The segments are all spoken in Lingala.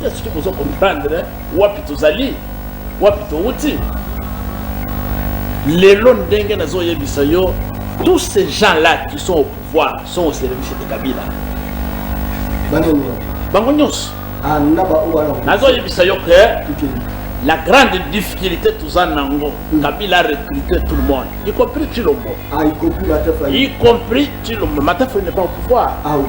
te soki bozo comprendre wapi tozali, wapi towuti. Lelo ndenge nazoyebisa yo, tous ces gens là qui sont au pouvoir sont au service de Kabila. Bango nyonso. Ah, nazoyebisa yo que la grande difficulté toza nango, Kabila a recruté tout le monde, y compris Tshilombo. Ah, y compris Martin Fayulu. Y compris Tshilombo. Martin Fayulu n'est pas au pouvoir. Ah, ok.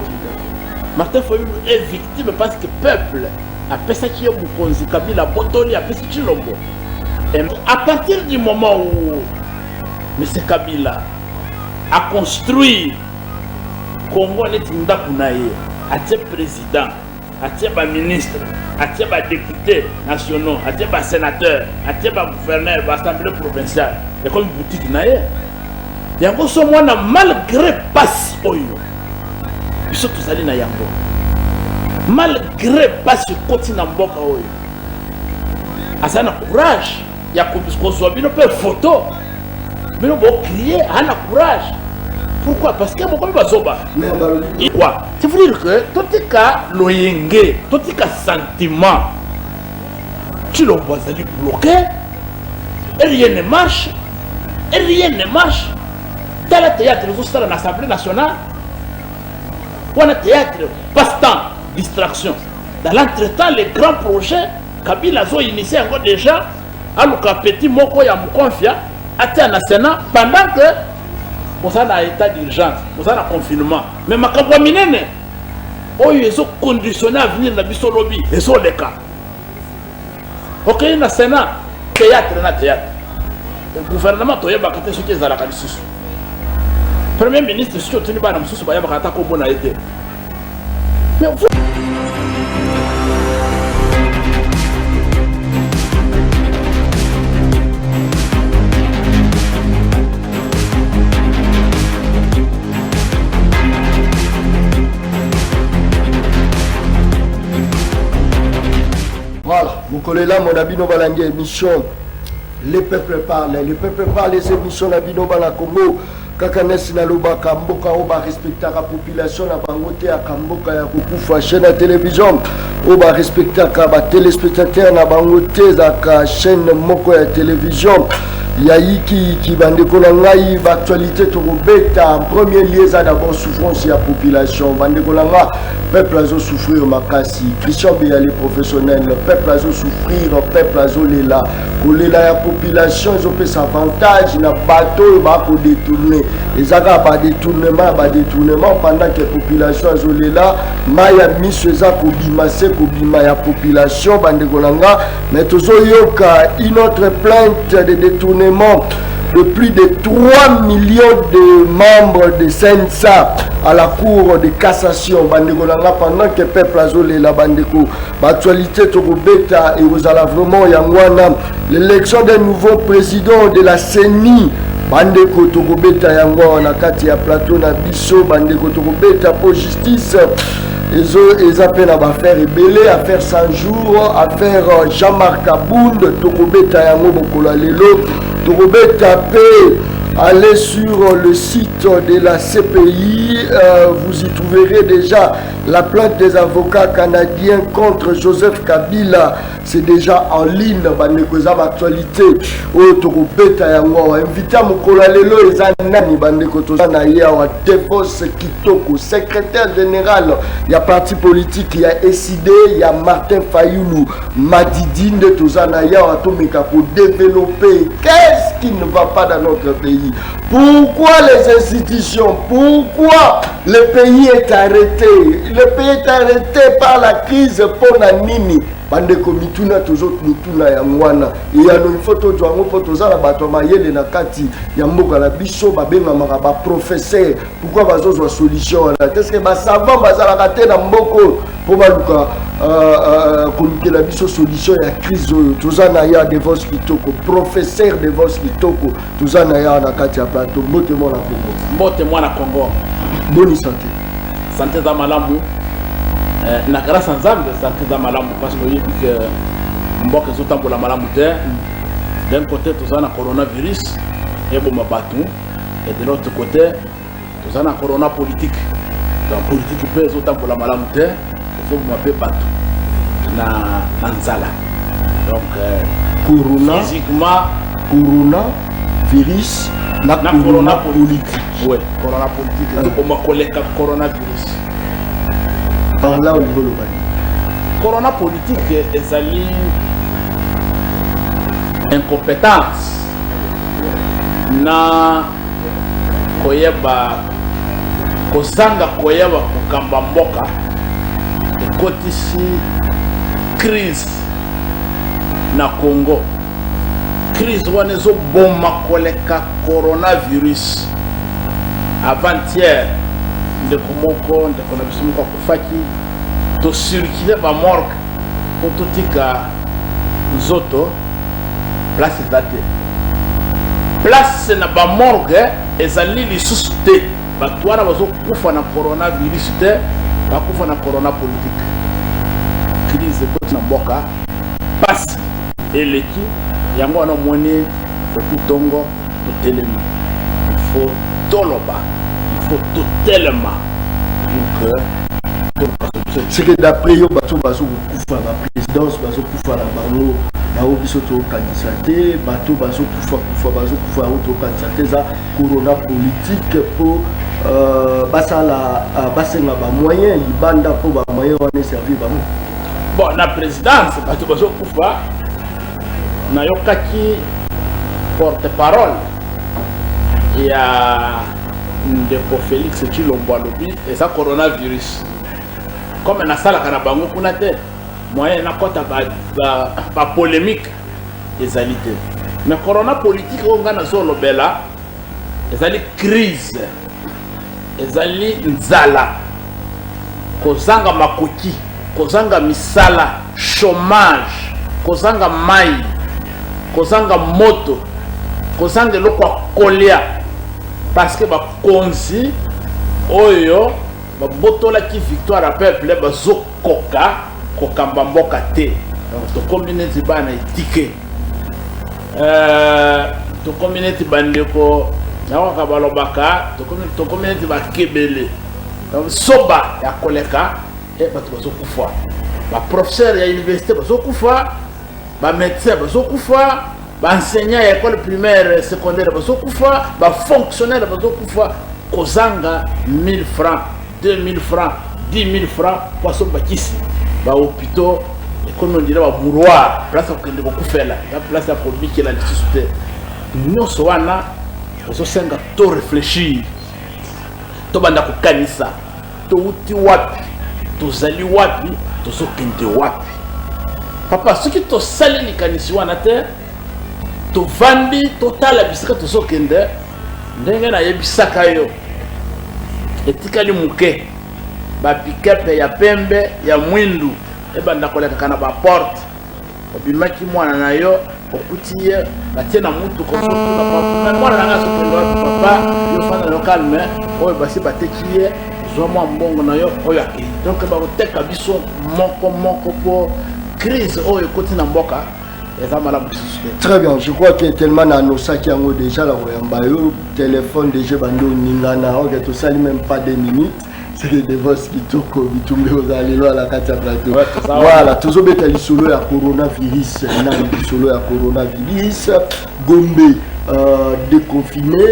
Martin Fayulu est victime parce que peuple apesaki ye mokonzi, Kabila botoli, apesi Tshilombo. Et à partir du moment où M. Kabila a construit Congo neti ndako na ye, atie président, atie baministre, atie badéputé nationaux, atie basénateur, atie bagouverneur, baassemblée provinciale, ekomi boutique na ye. Yango so mwana, malgré pasi oyo biso tozali na yango, malgré pasi ekoti na mboka oyo, aza na courage ya kozwa bino mpe photo, bino bocrier, aza na courage. Pourquoi? Parce que bokomi bazoba. Quoi? C'est vous dire que totika loyenge, totika sentiment. Tshilombo azali bloqué et rien ne marche, et rien ne marche. Tala théâtre ezosala na Assemblée nationale wana, théâtre, passe-temps, distraction. Dans l'entretemps, les grands projets, Kabila azoinitie yango déjà, aluka petit moko ya mokonfia atia na Sénat pendant que boza na état d'urgence, boza na confinement. Mais makambo ya minene oyo ezoconditionne avenir na biso lobi ezoleka. Okei na Sénat, théâtre na théâtre. Gouvernement toyebaka te soki ezalaka lisusu. Premier ministre, soki otuni bana mosusu, bayebaka ata kombo na ye te. Mais Voilà, mokolo elamu na bino balandi émission Le peuple parle. Le peuple parle, les émissions na bino bana Congo. Kaka nesi nalobaka, mboka oyo barespectaka population na bango te aka mboka ya kokufa. Chaîne ya télévision oyo barespectaka batéléspectateur na bango te ezalaka chaîne moko ya télévision ya yikiyiki. Bandeko na ngai, baactualité tokobeta en premier lieu eza d'abord souffrance ya population. Bandeko na nga, peuple azosouffrir makasi. Christian Beyale, professionnel, peuple azosouffrir, peuple azolela. Kolela ya population ezopesa avantage na bato oyo bakodétourne. Eza kaka badétournement ya badétournement pendant que population azolela, mai ya miso eza kobima se kobima ya population. Bandeko na nga, mais tozoyoka une autre plainte de détournement de plus de 3 millions de membres de CNSA à la Cour de cassation. Bandeko na nga, pendant que peuple azolela, bandeko, baactualité tokobeta ekozala vraiment yango wana, l'élection d'un nouveau président de la CENI. Bandeko, tokobeta yango awa na kati ya plateau na biso. Bandeko, tokobeta mpo justice ezo eza mpe na baaffaire ebele, affaire 100 jours, affaire Jean-Marc Kabund, tokobeta yango mokolo ya lelo. Tokobeta mpe, allez sur le site de la CPI, vous y trouverez déjà la plainte des avocats canadiens contre Joseph Kabila. C'est déjà en ligne. Bandeko, eza baactualité oyo tokobeta yango awa. Invité ya mokolo ya lelo eza nani? Bandeko, toza na ye awa, Devos Kitoko, secrétaire général ya parti politique ya ECiDé ya Martin Fayulu Madidi, nde toza na ye awa. Tomeka kodévelopper qu'est-ce qui ne va pas dans notre pays, pourquoi les institutions, pourquoi le pays est arrêté. Le pays est arrêté par la crise mpona nini? Bandeko, mituna tozomituna yango wana, eyano ifo tozwa yango mpo toza na bato ya mayele na kati ya mboka na biso, babengamaka baprofesseur. Pourquoi bazozwa solution wana te? Ce basavant bazalaka te na mboka oyo mpo baluka kolukela biso solution ya crise oyo? Toza na ya Devos Kitoko, professeur Devos Kitoko, toza na ya na kati ya plateau. Mbote mwana Kongo. Mbote mwana Kongo. Boni santé? Santé eza malamu, na grâce ya Nzambe. Santé eza malamu parce que oyebi ke mboka ezotambola malamu te. D'un côté toza na coronavirus eboma bato, et de l'autre côté toza na corona politique. Donc politique mpe ezotambola malamu te, ezoboma mpe bato. Na nzala. Donc corona physiquement, corona virus na, na corona corona politique. Ouais, corona politique ezoboma koleka coronavirus. Par là olingi oloba nini? Corona politique ezali incompétence na koyeba, kozanga koyeba kokamba mboka, ekotisi crise na Congo. Crise wana ezoboma koleka coronavirus. Avant-hier, ndeko moko, ndeko na biso moko akufaki. Tocircule bamorgue mpo totika nzoto, place eza te. Place na bamorgue ezali lisusu te. Bato wana bazokufa na coronavirus te, bakufa na corona politique. Crise ekoti na mboka, pasi eleki. Yango wana omoni depuis ntongo totelemi. Il faut toloba, il faut totelema pour que toluka solution. C'est que d'après yo, bato bazokokufa na présidence, bazokufa na bango bango, biso tokanisa te. Bato bazokufa kufa, bazokufa yango, tokanisa te. Eza corona politique mpo basala basenga bamoyen libanda mpo bamoyen wana eservir bango. Bon, na présidence bato bazokufa. Nayokaki porte parole ya ndeko Félix Tshilombo alobi eza coronavirus. Comme nasalaka na bango kuna te, moyen nakɔta bapolémique ba ezali te. Mais corona politique oyo ngai nazolobela ezali crise, ezali nzala, kozanga makoki, kozanga misala, chômage, kozanga mai, kozanga moto, kozanga eloko ya kolia, parce que bakonzi oyo babotolaki victoire ya peuple bazokoka kokamba mboka te. Donc tokomi neti bana etike, tokomi neti bandeko nakaka balobaka, tokomi neti bakebele. Donc soba ya koleka e bato bazokufa, baprofesseur ya université bazokufa, bamédecin bazokufa, baenseignant ya école primaire, secondaire bazokufa, bafonctionnaire bazokufa, kozanga 1000 francs, 2000 francs, 10 000 francs po asomba kisi. Bahôpitaux ekomi on dirait bamouroir, place ya kokende kokufela ya place ya kobikela lisusu te. Nyonso wana ozosenga to réfléchir, tobanda kokanisa touti wapi, tozali wapi, tozokende wapi. Papa, soki tosali likanisi wana te, tovandi totala bisika tozokende, ndenge nayebisaka yo, etikali moke bapick-up ya pembe, ya mwindu ebanda kolekaka na baporte. Obimaki mwana na yo, okuti ye batie na mutuka, ozotuna: "Papa, mwana na nga azokende wapi?" "Papa, yo fanda na yo calme, oyo basi bateki ye, zwa mwa mbongo na yo." Oyo akei. Donc bakoteka biso moko moko mpo crise oyo ekoti na mboka eza malamu lisusu te. Très bien, je crois que tellement na annoncaki yango déjà na koyamba yo, téléphone déjà bandi oningana. Ok, tosali même pas 2 minutes, c'est que Devos kitoko bitumbe ozala lelo na kati ya plateau. Ouais, toza wana. Voilà, tozobeta lisolo ya coronavirus. Nani lisolo ya coronavirus, Gombe déconfiné,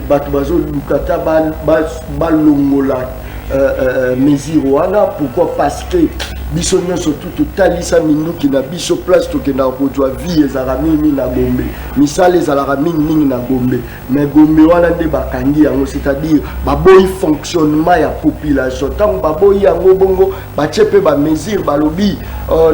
bato bazoluka ta balongola mesure wana. Pourquoi? Parce que biso nyonso tu totalisa minduki na biso. Place tokendaka kozwa vie ezalaka mingimingi na Gombe, misala ezalaka mingimingi na Gombe, mais Gombe wana nde bakangi yango, c'est-à-dire baboyi fonctionnement ya population. Ntango baboyi yango bongo, batie mpe bamesure, balobi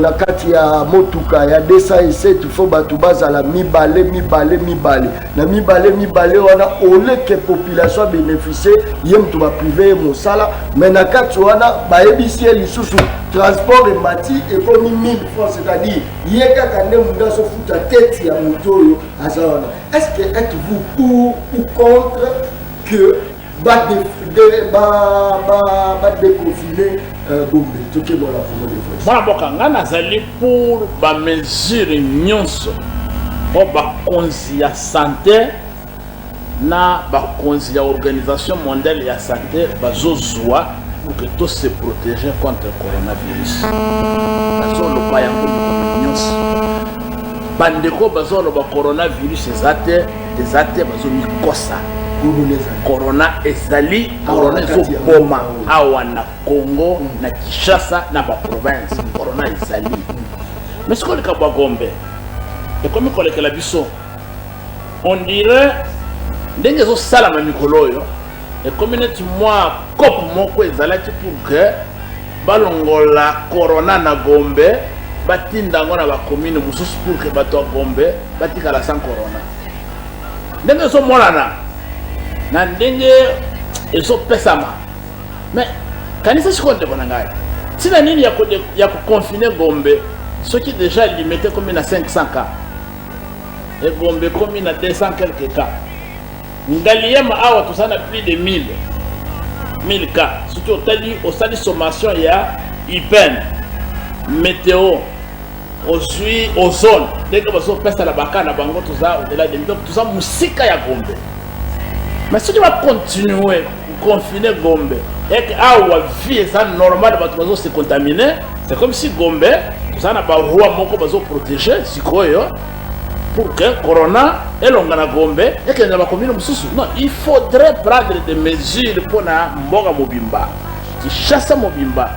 na kati ya motuka ya 207 fo bato bazala mibale, mibale, mibale na mibale, mibale wana. Oleke population abénéficie, ye moto baprive ye mosala, mais na kati wana bayebisi ye lisusu transport emati, ekomi 1000 francs, c'est-à-dire ye kaka nde moto azofuta tete ya moto oyo aza wana. Est ce que êtes-vous pour ou contre que badéconfine Gombe? Tokebola vraiment de Mwana mboka, ngai nazali pour bamesure nyonso oyo bakonzi ya santé na bakonzi ya Organisation mondiale ya santé bazozwa. Pour que to se protéger contre coronavirus. Bazoloba yango mikolo nyonso. Bandeko bazoloba coronavirus eza te, eza te, bazomikosa. Corona ezali, corona ezoboma awa na Congo, na Kinshasa, na ba province. Corona ezali. Mais sikoyo likambo ya Gombe ekomi kolekela biso, on dirait ndenge ezosalama mikolo oyo, ekomi neti mwa cope moko ezalaki pour que balongola corona na Gombe, batinda yango na bacommune mosusu pour que bato ya Gombe batikala sans corona. Ndenge ezomonana na ndenge ezopesama, mais kanisa sikoyo, ndeko na ngai, ntina nini ya koconfiner Gombe soki déjà Limete ekomi na 500 cas e Gombe ekomi na 200 quelque cas? Ngaliema awa toza na plus de 1000 cas. Soki otali, osali sommation ya UPN, météo, ozwi ozone, ndenge bazopesala bacas na bango, toza au-delà de, donc toza mosika ya Gombe. Mais soki bacontinue confiner Gombe eke awa vie eza normal, bato bazose contaminer, c'est comme si Gombe toza na baroi moko bazoprotéger sikoyo pour que corona elonga na Gombe, ekende na bacommune mosusu. Non, il faudrait prendre des mesures mpona mboka mobimba, Kinshasa mobimba.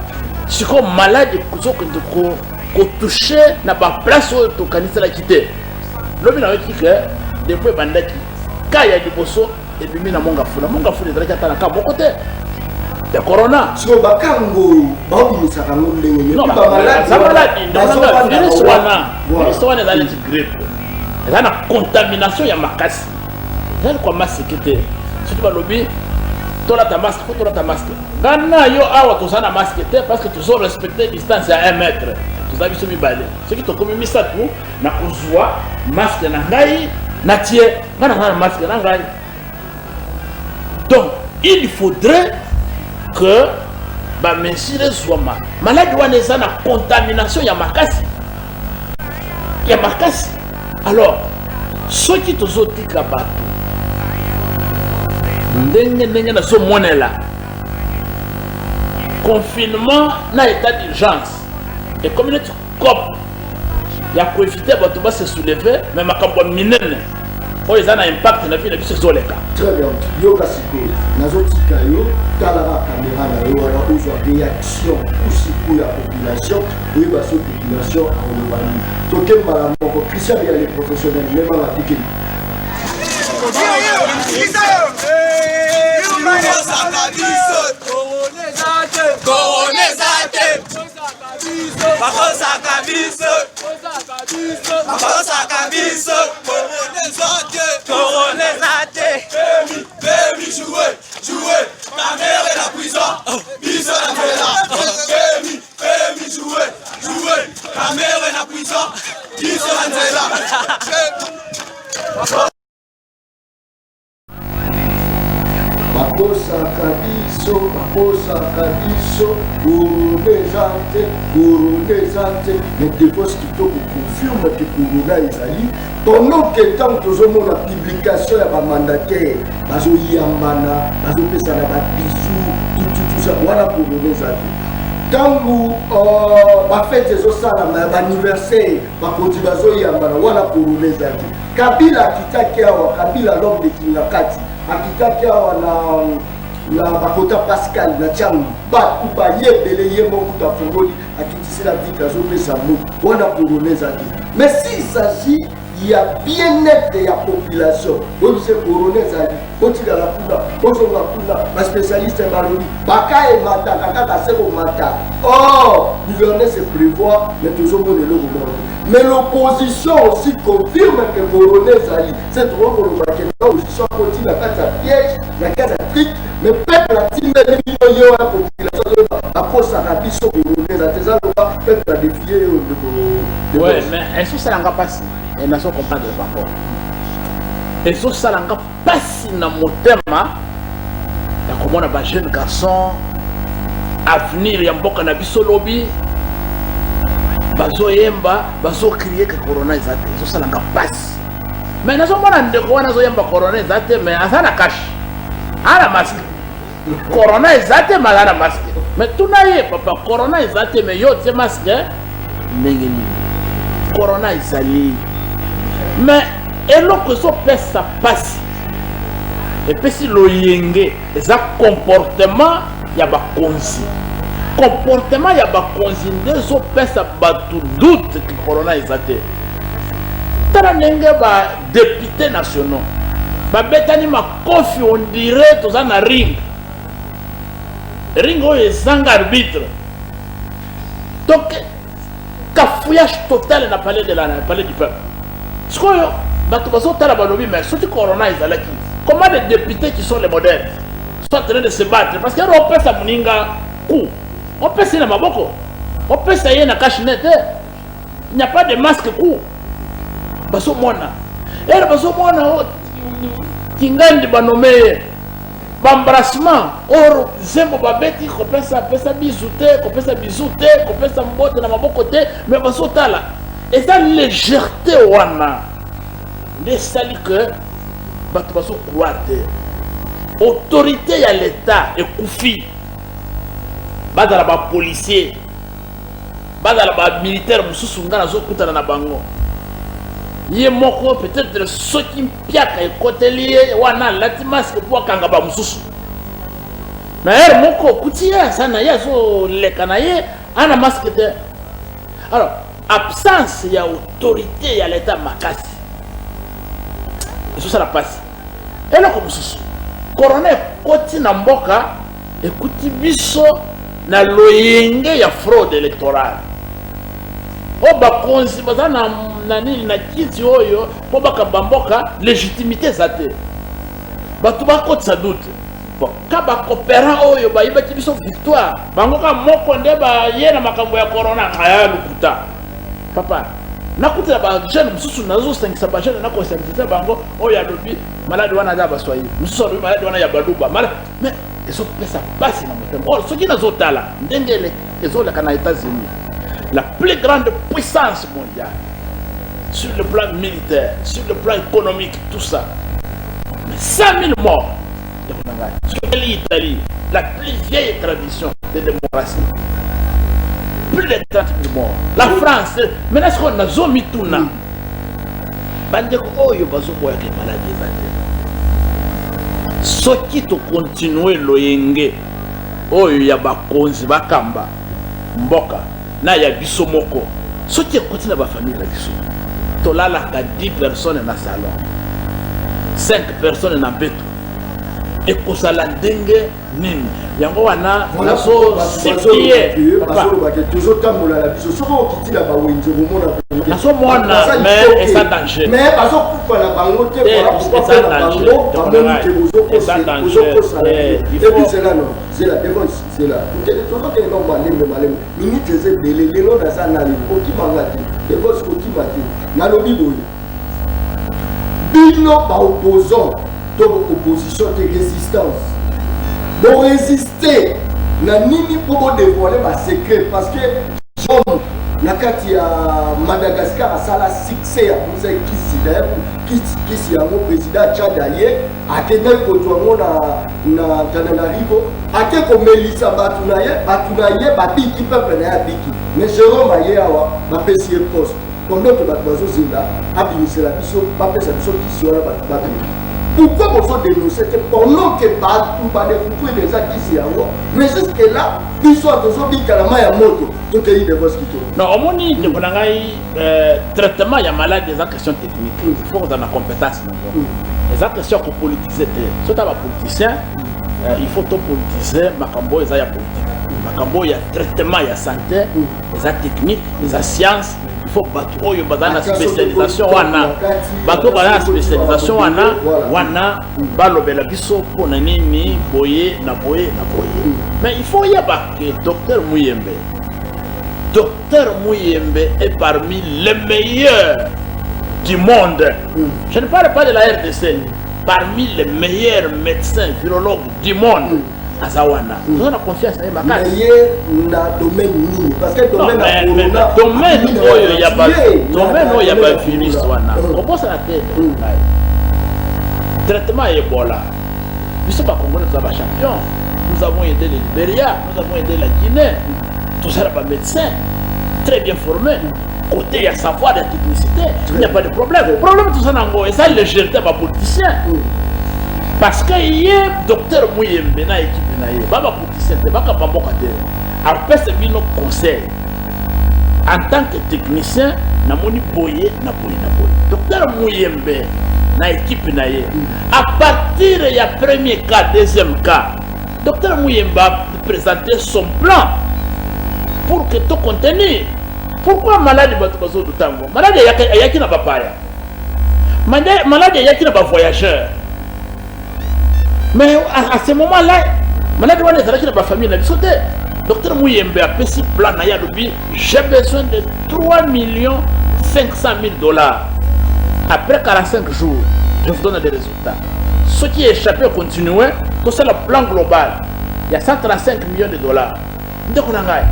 Sikoyo maladi kozokende kotoucher na baplace oyo tokaniselaki te. Lobi nayoki ke depuis ebandaki, cas ya liboso ebimi na Mont-Ngafula. Mont-Ngafula ezalaki ata na cas moko te ya corona. Siko bakango baobimisaka yango ndenge nini? Eza maladi, virus wana. Virus wana eza neti grippe, eza na contamination ya makasi, eza likwa masque te. Soki balobi tolata masque, faut tolata masque. Nga na yo awa toza na masque te parce que tozo respecte distance ya 1 mètre. Toza biso mibale, soki tokomi misato, na kozwa masque na ngai, natie nga na na masque na ngai. Donc il faudrait que bamesure ezwama. Maladi wana eza na contamination ya makasi, ya makasi. Alors soki tozotika bato ndenge ndenge nazomonela confinement na état d'urgence ekomi neti cope ya koéviter bato base soulever, mais makambo ya minene oyo eza na impact na vie na biso ezoleka. Très bien. Yoka, sikoyo nazotika yo, talaka caméra na yo wana, ozwa réaction kusiku ya population, oyeba so population akoloba nini. Toke mbala moko. Christian Biyale, professionnel, memanga tikeli. Corona eza te, bakosaka biso, bakosaka biso. Corona eza te, corona eza te. Bemi jouer, jouer, Kamerhe na prison, biso na nzela. Bemi, Bemi jouer, jouer, Kamerhe na prison, biso na nzela. Bakosaka biso, bakosaka biso, corona eza te, corona eza te. Mais Devos Kitoko confirme ke corona ezali, pendant ke ntango tozomona publication ya bamandataire bazoyambana, bazopesana babisous, tututusa, wana corona eza te. Ntango bafête ezosalama ya baanniversaire, bakonzi bazoyambana, wana corona eza te. Kabila akitaki awa, Kabila, l'homme de Kingakati, akitaki awa na bakota Pascal na Tiangu, bato bayebele, ye moko kuta afongoli, akitisela vitre, azopesa mo, wana corona eza te. Mais s'il s'agit ya bien-être ya population, oyebise corona ezali, botikala kuna, bozonga kuna. Baspécialiste balobi bacas emataka kaka se komata. Or gouverner, c'est prévoir, mais tozomona eloko moko. Mais l'opposition aussi confirme que corona ezali. C'est trop koloba ke na opposition akoti na kati ya piège, na kati ya truc, mais peuple atimbeli bino ye wana. Population azoyeba bakosaka biso, corona eza te. Eza loba peuple adéfier yo, ndeko. Ouais, mais ezosalanga mpasi, nazo comprendre bango. Ezosalanga mpasi na motema ya komona bajeune garçon, avenir ya mboka na biso lobi, bazoyemba, bazocrier ke corona eza te. Ezosalanga mpasi. Mais nazomona ndeko wana azoyemba corona eza te, mais aza na cache, aza na masque. Corona eza te, mais aza na masque. Mais tuna ye, papa, corona eza te, mais yo otie masque ndenge nini? Corona ezali, mais eloko ezopesa mpasi, epesi loyenge, eza comportement ya bakonzi. Comportement ya bakonzi nde ezopesa bato doute ke corona eza te. Tala ndenge badéputés nationaux babetani makofi, on dirait toza na ring, ring oyo ezanga arbitre. Donc cafouillage total na palais de la palais du peuple. Sikoyo bato bazotala, balobi: mais soki corona ezalaki, comment les députés qui sont les modèles sont en train de se battre? Parce que opesa moninga coup, opesa ye na maboko, opesa ye na cache-nez te, il n'y a pas de masque. Coup bazomona ere, bazomona kingandi banome ye, baembrassement. Or zembo babeti, kopesa pesa bizu te, kopesa bizu te, kopesa mbote na maboko te. Mais bazotala, eza légèreté wana nde esali ke bato bazocroire te. Autorité ya l'État ekufi. Bazala bapolicier, bazala bamilitaire mosusu, ngai nazokutana na bango, ye moko peut-être soki mpiaka ekoteli ye wana, alati masque mpo akanga bamosusu. Na heure moko okuti ye aza na ye, azoleka na ye, ana masque te. Alors absence ya autorité ya l'État makasi ezosala mpasi. Eloko mosusu, corona ekoti na mboka, ekuti biso na loyenge ya fraude électorale oyo bakonzi baza na nini, na kiti oyo mpo bakamba mboka, légitimité eza te. Bato bakotisa doute. Bon, ka bacoopérant oyo bayibaki biso victoire, bango ka moko nde baye na makambo ya corona. Aya lokuta, papa. Nakutela bajeune mosusu, nazosangisa bajeune, nakosangisa bango. Oyo alobi maladi wana aza Baswahili, mosusu alobi maladi wana ya Baluba. Mais ezopesa mpasi na motema. Or soki nazotala ndenge ezoleka na États-Unis, la plus grande puissance mondiale sur le plan militaire, sur le plan économique, tout ça, mais 100 000 morts. Sur l'Italie, la plus vieille tradition de démocratie, plus de 30 000 morts. La France maintenant, sikoyo nazomituna, bandeko oyo bazoboyaka maladi eza te, soki tokontinue loyenge oyo ya bakonzi bakamba mboka na ya biso moko, soki ekoti na bafamille na biso, tolalaka 10 personnes na salon, 5 personnes na mbeto, ekozala ndenge nini? Yango wana nazosupplier. Bazolobake tozotambola na biso, soki okiti na bawenze, komona. Nazomona, mais eza danger. Mais bazokufa na bango te. Voilà pourquoi mpe na bango bamoni ke bozokosala. Et puis zela, no, zela devant, zela, tozokende no malembe malembe, minute eza ebele. Lelo naza na lelo, okimanga te, devos, kokima te. Nalobi boye: bino baopposant to opposition te, résistance, borésister na nini mpo bodévoile basecret? Parce que homme na kati ya Madagascar asala succès ya busa kisi. D'ailleurs kisi yango, président Tchad aye, akendaki kozwa yango na Tananarivo, ake komelisa bato na ye, bato na ye babiki, peuple na ye abiki. Mais Jérôme aye awa, bapesi ye poste pendant que bato bazozela abimisela biso, bapesa biso kisi wana, bato babiki. Pourquoi bozodénonce te pendant que bato badécouvrir déjà kisi yango? Mais jusque là biso tozobika na mai ya moto. Tokei, devos kitoko. Non, omoni, ndeko na ngai, traitement ya malade eza question technique. Il faut kozala na compétence nango. Eza question ya kopolitise te. Soki ta bapoliticien, il faut topolitise makambo oyo eza ya politique. Makambo oyo ya traitement ya santé eza technique, eza science. Il faut bato oyo baza na spécialisation wana, bato oyo baza na spécialisation wana balobela biso mpona nini boye na boye na boye. Mais il faut oyeba ke docteur Muyembe, docteur Muyembe est parmi les meilleurs du monde. Je ne parle pas de la RDC, parmi les meilleurs médecins virologues du monde aza wana. Toza na confiance na ye makasi. Meilleur na domaine nini? Parce que domaine ya corona, domaine oyo ya bavirus wana, kobosana te, traitement ya Ebola, biso bacongolais toza bachampion. Nous avons aidé le Libéria, nous avons aidé la Guinée. Tout ça, ba médecin très bien formé. Côté il y a savoir, la technicité, il n'y a pas de problème. Le problème, tout ça, et ça, légèreté des politiciens. Parce que ye docteur Muyembe na équipe na ye, ba politicien te, baka bamboka te. Apesa bino conseil en tant que technicien, namoni boye na boye na boye. Docteur Muyembe na équipe na ye, à partir ya premier cas, deuxième cas, docteur Muyembe a présenté son plan pour que to contenir. Pourquoi maladie bato bazoduta yango? Maladie eyaki na bapaya, maladie eyaki na bavoyageur, mais à ce moment là maladie wana ezalaki na bafamille na biso te. Docteur Muyembe apesi plan na ye, alobi: «J'ai besoin de 3 millions 500 000 $. Après 45 jours, je vous donne des résultats. Soki échappé, continuer, tosala plan global ya 135 millions de dollars.» Ndeko na ngai,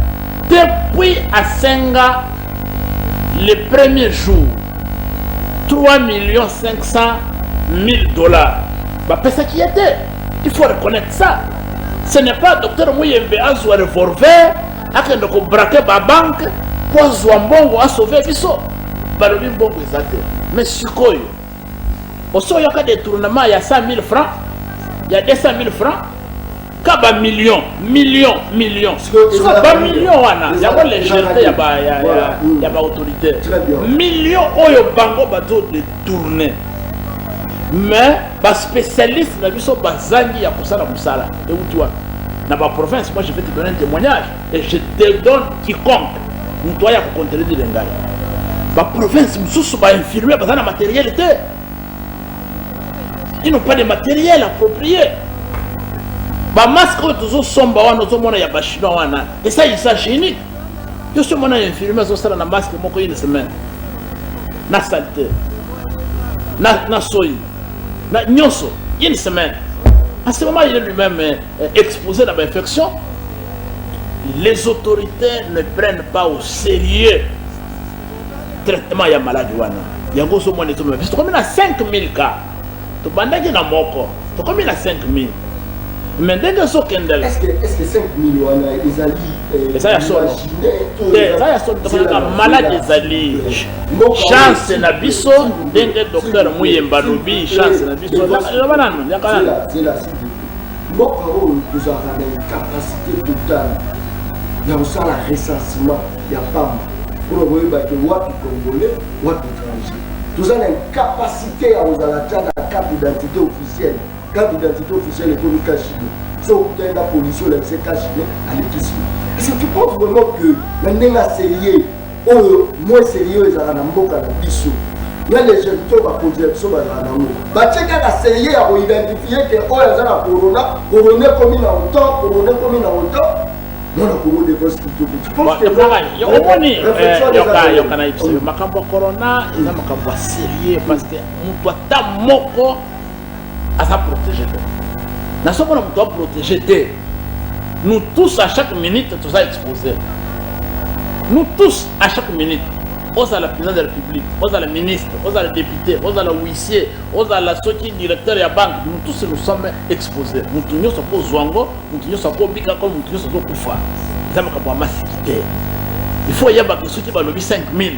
depuis asenga le premier jour 3 millions 500 000 $, bapesaki ye te. Il faut reconnaître ça. Ce n'est pas docteur Muyembe azwa revolver, akende kobraquer babanque mpo azwa mbongo asauve biso. Balobi mbongo eza te. Mais sikoyo oso oyoka détournement ya 100 000 francs, ya 200 000 francs, ka bamillion, million, million. Sikoyo bamillion wana, yango légèreté ya baautorité. Million oyo bango bazo détourner, mais baspécialiste na biso bazangi ya kosala mosala. Euti wapi? Na baprovince. Moi, je vais te donner un témoignage et je te donne quiconque moto aya kocontredire ngai. Baprovince mosusu, bainfirmier baza na matériel te. Ils n'ont pas de matériel approprié. Bamasque oyo tozosomba wana, ozomona ya bachinois wana, eza usage unique. Yo so omona infirmier azosala na masque moko une semaine, na saleté, na soyi, na nyonso, une semaine. À ce moment, il est lui-même exposé dans l'infection. Les autorités ne prennent pas au sérieux traitement ya maladie wana. Yango ozomona ezomema biso, tokomi na 5000 cas. Tobandaki na moko, tokomi na 5000, mais ndenge ezokendela. Est-ce que 5000 wana ezali Eza ya solo te, eza ya solo. Tomonaka maladie ezali chance na biso. Ndenge docteur Muyembe alobi, chance na biso. Loba nanu, yaka nanu. Zela, mboka oyo tozalaka na incapacité totale ya kosala recensement ya pamba mpona koyeba ke wapi Congolais, wapi étranger. Toza na incapacité ya kozala tia na carte d'identité officielle. Carte d'identité officielle ekomi cache-nez. So okutani na policier, olakisi cache-nez, alekisi. Est-ce que tu penses vraiment que na ndenge ya sérieux oyo, moins sérieux ezalaka na mboka na biso, na légèreté oyo bakonzi ya biso bazala nango, batie kaka sérieux ya koidentifier ke oyo aza na corona, corona ekomi na autant, corona ekomi na autant, mwana Congo dépense kitoko? Omoni, yoka, yoka na biso, makambo ya corona eza makambo ya sérieux, parce que moto ata moko aza protégé te. Nazomona moto aprotégé te. Nous tous, à chaque minute, toza exposé. Nous tous, à chaque minute, ozala président de la République, ozala ministre, ozala député, ozala huissier, ozala soki directeur ya banque, nous tous, nous sommes exposés. Motu nyonso akozwa yango, motu nyonso akobikako, motu nyonso azokufa. Eza makambo ya masiki te. Il faut oyebaka, soki balobi 5000,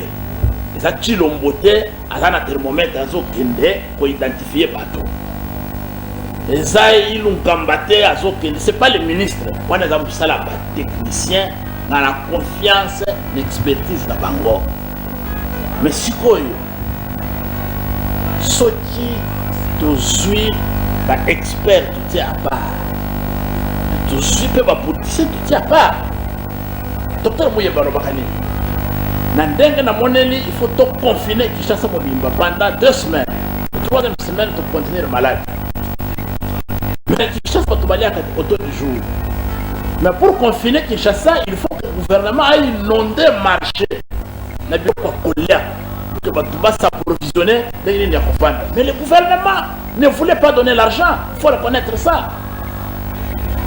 eza Tshilombo te aza na thermomètre azokende koidentifier bato, eza Ilunkamba te azokende, c'est pas le ministre wana. Eza mosala ya batechnicien na confiance na expertise na bango. Mais sikoyo, soki tozwi baexpert, totie à part, tozwi mpe bapoliticien, totie à part. Docteur Muyembe alobaka nini? Na ndenge namoneli, il faut toconfiner Kinshasa mobimba pendant 2 semaines. Troisième semaine, tocontenir maladie. Mais Kinshasa, bato baliaka au taux du jour. Mais pour confiner Kinshasa, il faut que le gouvernement aille inonder marché na biloko ya kolia pour que bato bas'approvisionner ndenge nini ya kofanda. Mais le gouvernement ne voulait pas donner l'argent, il faut reconnaître ça.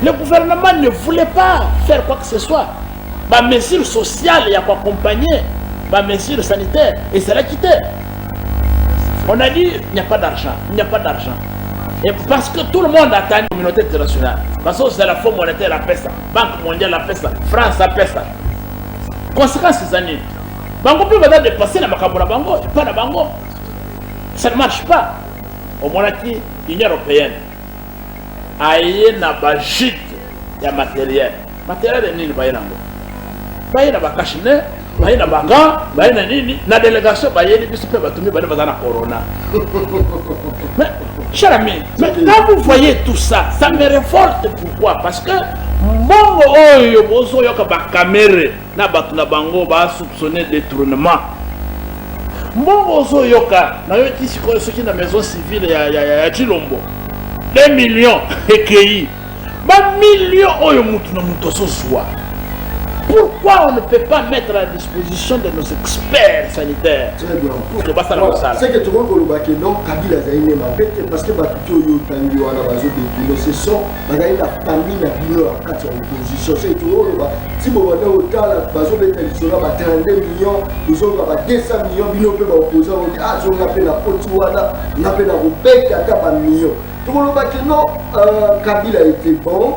Le gouvernement ne voulait pas faire quoi que ce soit. Bamesure sociale ya koaccompagner bamesure sanitaire ezalaki te. On a dit: «Il n'y a pas d'argent, il n'y a pas d'argent.» Et parce que tout le monde attend la communauté internationale, parce que c'est la Fonds monétaire apesa, Banque mondiale apesa, France apesa. Conséquence eza nini? Bango mpe baza dépassé na makambo na bango, epa na bango ça ne marche pas. Omonaki Union européenne aye na bajute ya matériel. Matériel nini baye nango? Baye na bacache-nez, baye na bagants, baye na nini, na délégation bayeli biso mpe bato mibale baza na corona. Mais cher ami, mais quand vous voyez tout ça, ça me révolte. Pourquoi? Parce que mbongo oyo bozoyoka, baKamerhe na bato na bango basoupçonne détournement, mbongo ozoyoka, nayoki sikoyo soki na maison civile ya Tshilombo 2 millions ekei, bamillion oyo mutu na mutu azozwa. Pourquoi on ne peut pas mettre à la disposition de nos experts sanitaires? Très bien. Pour que basala mosala. C'est que tokoki koloba ke non, Kabila azali ne mabe te, parce que bato ti oyo otangi wana bazodétourner, ce sont bazali na famille na bino ya kati ya opposition. C'est tokoki koloba ti bobanda kotala, bazobeta lisolo ya ba 32 millions, ozoloba ba 200 millions. Bino mpe baopposant oti azonga mpe na koti wana nga mpe na kobeta ata bamillion. Tokoloba ke non, Kabila était bon,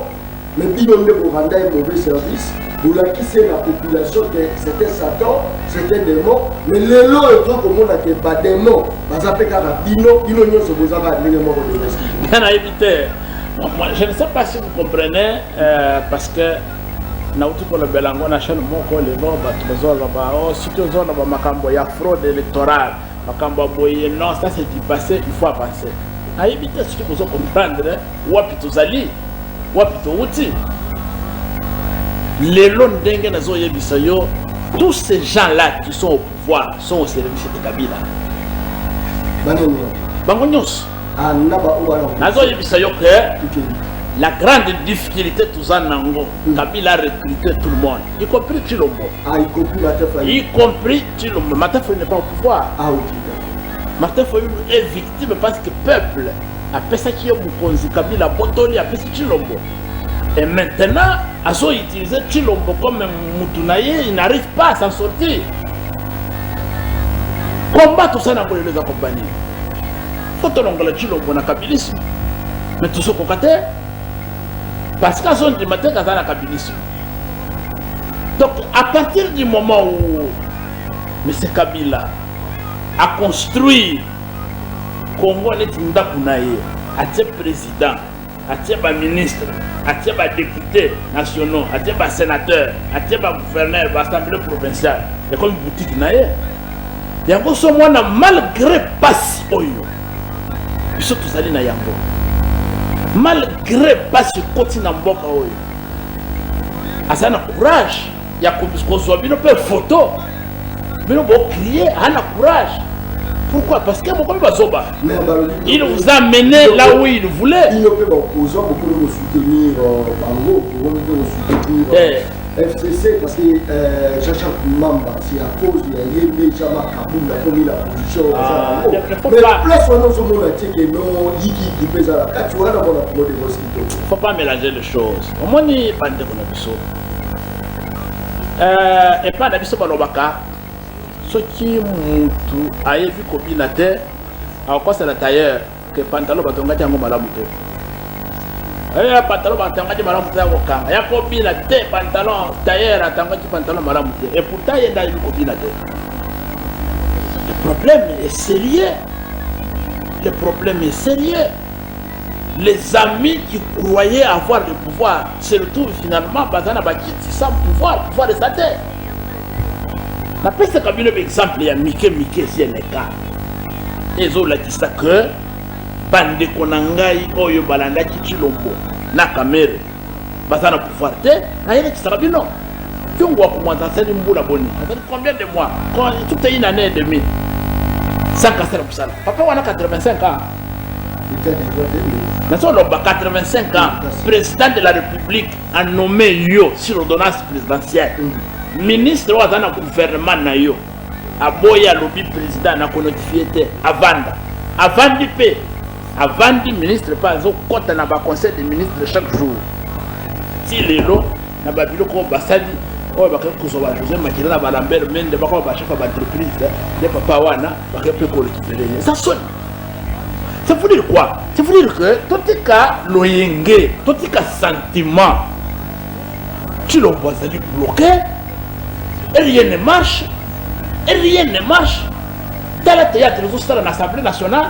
mais bino nde boranda ye mauvais service, bolakisi ye na population ke c'était Satan, c'était démon. Mais lelo oyo tokomona ke badémon baza mpe kaka bino. Bino nyonso boza kaka ndenge moko de. Nayebi te. Moi, je ne sais pas si vous comprenez, parce que nauti kolobela yango na chaîne moko lelo. Bato bazoloba: "Oh, soki ozoloba makambo ya fraude électorale, makambo ya boye, non, ça c'est du passé, il faut avancer." Nayebi te soki bozo comprendre wapi tozali, wapi touti lelo. Ndenge nazoyebisa yo, tous ces gens là qui sont au pouvoir sont au service de Kabila. Banani? Bango nyonso. Ah, na baoyo wana? Nazoyebisa yo ke la grande difficulté toza nango, Kabila a recruté tout le monde, y compris Tshilombo. Ah, y compris Martin Fayulu? Y compris Tshilombo. Martin Fayulu n'est pas au pouvoir. Ah ok, d'accord. Martin Fayulu est victime parce que peuple apesaki ye mokonzi, Kabila abotoli, apesi Tshilombo, et maintenant azo utiliser Tshilombo comme mutu na ye. Il n'arrive pas à s'en sortir. Combat tosala yango lelo eza compagnie. Faut tolongola Tshilombo na kabilisme, mais tozokoka te parce que azondima te kaza na kabilisme. Donc à partir du moment où M. Kabila a construit Congo neti ndako na ye, atie président, atie baministre, atie badéputé nationaux, atie basénateur, atie bagouverneur, baassemblée provinciale, ekomi boutique na ye. Yango so mwana, malgré pasi oyo biso tozali na yango, malgré pasi ekoti na mboka oyo, aza na courage ya kozwa bino mpe photo, bino bocrier. Aza na courage, pourquoi? Parce que mokomi bazoba. Mais balobi Il vous a mené là où il voulait. Bino mpe baopposant bokomi kosoutenir bango, bokomi mpe kosoutenir FCC, parce que Jean-Jacques Mamba, c'est à cause ya ye nde Jean-Marc Kabund akomi na position. Ah, aza ne faut mais pas. Place wana ozomona te ke non, yikiyiki mpe eza na kati wana mona Congo de Mosquito. Faut pas mélanger les choses. Omoni, bandeko na biso, epai na biso balobaka soki mutu ayebi kobina te, akokosela tailleur ke pantalon batongaki yango malamu te. Pantalon batongaki malamu te, ya kokanga ya kobina te. Pantalon, tailleur atongaki pantalon malamu te, et pourtant ye nde ayebi kobina te. Le problème est sérieux, le problème est sérieux. Les amis qui croyaient avoir le pouvoir se retrouvent finalement baza na bakiti sans pouvoir, pouvoir eza te. Napesaka bino baexemple ya mike mike esi eleka, ezolakisa ke bandeko na ngai oyo balandaki Tshilombo na Kamerhe baza na pouvoir te. Nayelakisaka bino Kyungu wa Kumwanza asali mbula boni, azali combien de mois? Toute une année et demie sans kasala mosala. Papa wana 85 ans. État de droit te. Nazoloba 85 ans, président de la République a nommé yo sur ordonnance présidentielle ministre oyo aza na gouvernement na yo. Aboyi, alobi président nakonotifie te. Avanda, avandi mpe avandi ministre mpe azokɔta na baconseil de ministre chaque jour ti lelo. Na babiloko oyo basali oyo bakaki kozwa ba José Makila na baLambert Mende, bakoma bachef ya baentreprise nde papa wana bakaki mpe korécupérer ye. Eza soni. C'est pour dire quoi? C'est pour dire que totika loyenge, totika sentiment. Tshilombo azali bloqué, et rien ne marche, et rien ne marche. Tala théâtre ezosala na Assemblée nationale,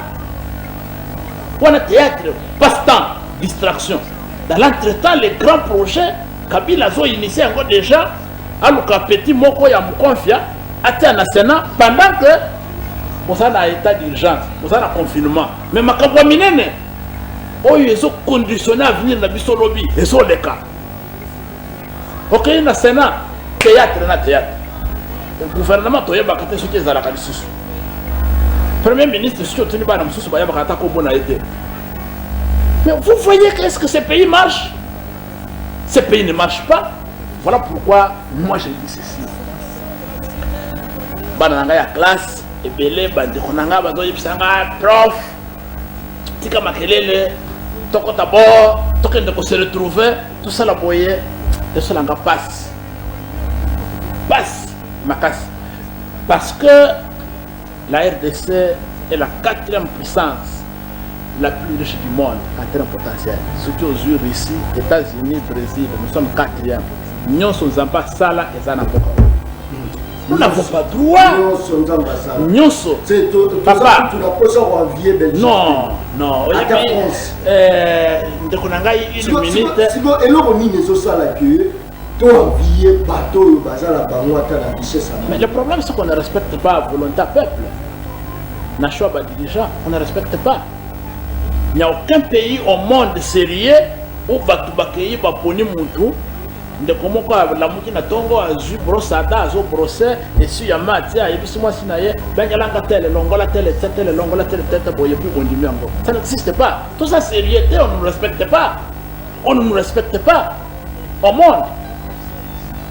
wana théâtre, passe-temps, distraction. Dans l'entretemps, les grands projets, Kabila azo initié yango déjà, aluka petit moko ya mokonfia atia na Sénat pendant que boza na état d'urgence, boza na confinement. Mais makambo ya minene oyo ezoconditionne avenir na biso lobi ezoleka. Okei na Sénat, théâtre na théâtre. Gouvernement toyebaka te soki ezalaka lisusu. Premier ministre, soki otuni bana mosusu, bayebaka ata kombo na ye te. Mais vous voyez que est-ce que ce pays marche? Ce pays ne marche pas. Voilà pourquoi moi je dis ceci: bana na ngai ya classe ebele, bandeko na ngai bazoyebisa ngai: "Prof, tika makelele, tokota bord, tokende kose retrouver, tosala boye." Esalanga pasi, pasi makasi, parce que la RDC est la quatrième puissance la plus riche du monde en termes potentiel. Soki ozwi Russie, États-Unis, Brésil, nous sommes quatrième. Nyonso Nzambe asala eza na mboka oyo. Nous n'avons pas droit. Nyonso Nzambe asala. Nyonso. Papa, tunaposa koenvier Belgique. Non, non. Ata France. Ndeko na ngai, une minute. Siko eloko nini ezosala ke toenvier bato oyo baza na bango ata na richesse? Mais le problème, c'est qu'on ne respecte pas volonté peuple na choix badirigeant. On ne respecte pas. Il n'y a aucun pays au monde sérieux où bato bakei baponi mutu. Ndeko moko alamuki na ntongo, azwi brosse à dents, azobrosser, esi ya ma atie, ayebisi mwasi na ye: "Bengelanga tele, longola tele, tia tele, longola tele, tete boye." Puis bondimi yango. Ça n'existe pas. Tout ça sérieux te. On ne nous respecte pas, on ne nous respecte pas au monde.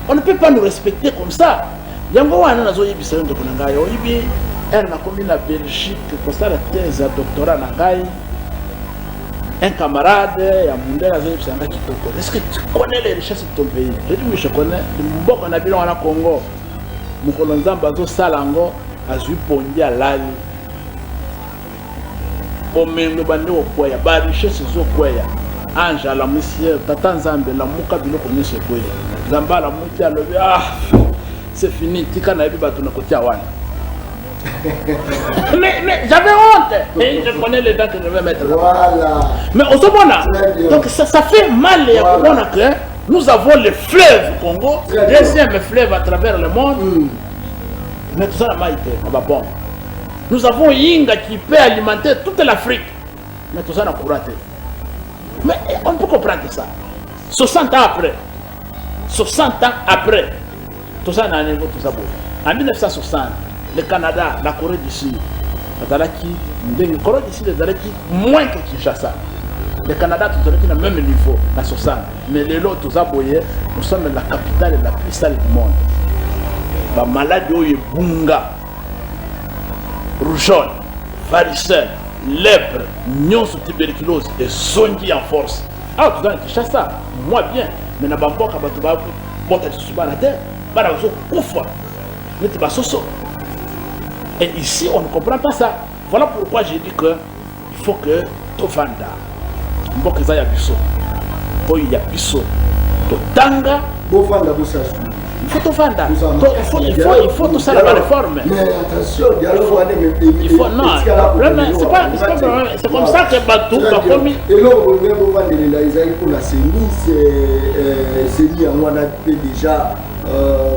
On ne peut pas nous respecter comme ça. Yango wana nazoyebisa yo, ndeko na ngai. Oyebi, ere nakomi na Belgique kosala thèse ya doctorat na ngai, un camarade ya mundele azoyebisa nga kitoko: "Est ce que tu connais les richesses de ton pays?" Je dis: "Oui, je connais." Mboka na bino wana Congo, mokolo Nzambe azosala yango, azwi pongi, alali, bomengo ebandi kokweya, barichesse ezokweya. Ange alamwisi ye: "Tata Nzambe, lamuka, biloko nyonso ekweya." Nzambe alamuki, alobi: "Ah, c'est fini, tika nayebi bato na kotia wana." Mais j'avais honte et je connais les dents que je vais mettre là. Voilà. Mais ozomona, Très bien. donc ça fait mal ya Voilà. komona que nous avons le fleuve Congo, Très bien. deuxième fleuve à travers le monde, mais tout ça na mai te na babombe. Nous avons Inga qui peut alimenter toute l'Afrique, mais tout ça na courant te. Mais on peut comprendre ça 60 ans après? 60 ans après, tout ça na niveau, tout ça boye. En 1960, le Canada, la Corée du Sud bazalaki ndenge. Corée du Sud ezalaki moins que Kinshasa. Le Canada, tozalaki na même niveau na 60. Mais lelo toza boye, nous sommes la capitale la plus sale du monde. Bamaladi oyo ebunga, rougeole, varicelle, lèpre, nyonso, tuberculose ezongi en force. Awa toza na Kinshasa moi bien, mais na bamboka bato babota lisusu bana te, bana bazokufa neti basoso. Et ici, on ne comprend pas ça. Voilà pourquoi j'ai dit que il faut que tovanda. Mboka eza ya biso, oyo ya biso totanga. Bofanda, bosasu. Il faut tovanda. Il faut tosala baréforme. Mais attention, dialogue wana. Il faut, non, problème, c'est pas problème, c'est comme ça que bato bakomi. Eloko bolingai bovandelela ezali mpona CENI. CENI yango wana mpe déjà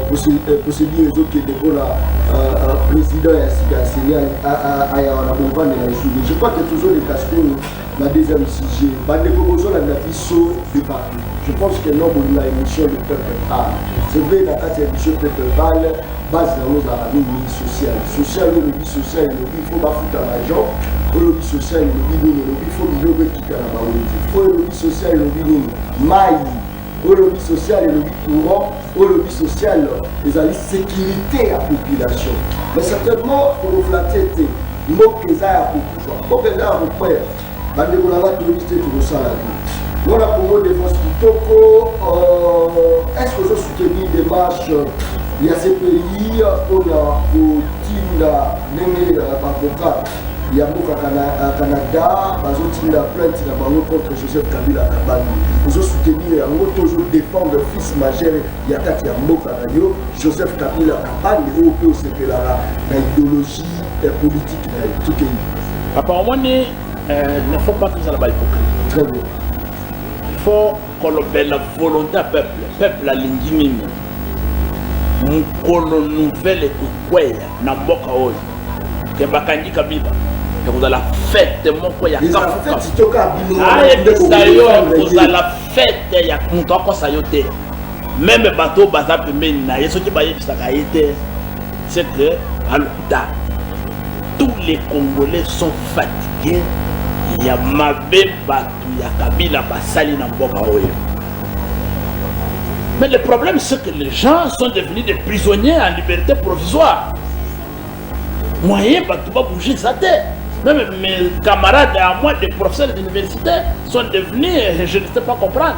procédure ezokende mpona président ya sika ya CENI aya wana bovandela esuki. Je crois que tozoleka sikoyo na deuxième sujet. Bandeko bozolanda biso de partout, je pense que non, bolinga émission Le Peuple Parle. C'est vrai, na kati ya émission Peuple Parle, base nango ezalaka mingi social. Social oyo elobi, social elobi faut bafuta baagent. Oyo elobi social elobi nini? Elobi faut biloko ekita na bawenze. Oyo elobi social elobi nini? Mai. Oyo elobi social elobi courant. Oyo elobi social ezali sécurité ya population. Mais certainement tokoflatter te, mboka eza ya kokufa, mboka eza ya kokwea. Bandeko na nga, toyebi te tokosala nini. Mwana Congo Défense Kitoko, est ce que ozosoutenir démarche ya CPI mpona kotinda ndenge baavocat Ya mboka Canada bazotinda plainte na bango contre Joseph Kabila Kabange. Ozosoutenir yango to ozodéfendre fils majeur ya kati ya mboka na yo, Joseph Kabila Kabange, oyo mpe osepelaka na idéologie ya politique na ye? Tokei. Papa, omoni, ne faut pas tozala bahypocrite. Très bien. Il faut kolobela volonté ya peuple. Peuple alingi nini? Mokolo nouvelle ekokweya na mboka oyo ke bakangi Kabila, ekozala fête moko ya ayebisa yo, ekozala fête ya moto akosa yo te. Même bato oyo baza pembeni na ye, soki bayebisaka ye te, c'est que alokuta. Tous les Congolais sont fatigués ya mabe bato ya Kabila basali na mboka oyo. Mais le problème, c'est que les gens sont devenus des prisonniers en liberté provisoire. Moyen bato babouger eza te. Même mes camarades à moi, des professeurs d'université, sont devenus, je ne sais pas comprendre.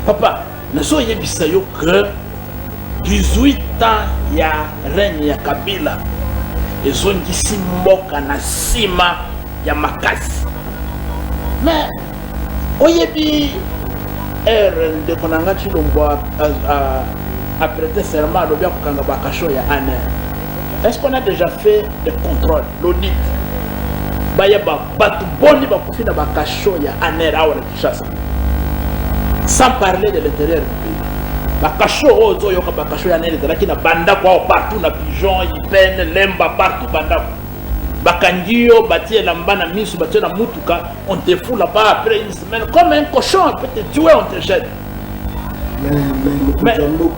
Papa, nazoyebisa yo que 18 ans ya règne ya Kabila ezongisi mboka na nsima ya makasi. Mais oyebi ere ndeko na nga Tshilombo aprêté serment, alobi akokanga bacachots ya ANR. Est ce qu'on a déjà fait le contrôle, l'audit, bayeba bato boni bakufi na bacachots ya ANR awa na Kinshasa, sans parler de l'intérieur du pays? Bacachots oyo ozoyoka, bacachots ya ANR ezalaki na bandako awa partout, na Pigeon, Ipene, Lemba, partout bandako. Bakangi yo, batie elamba na miso, batie na mutuka, on te fout là-bas. Après une semaine, comme un cochon, on peut te tuer, on te jette. Mais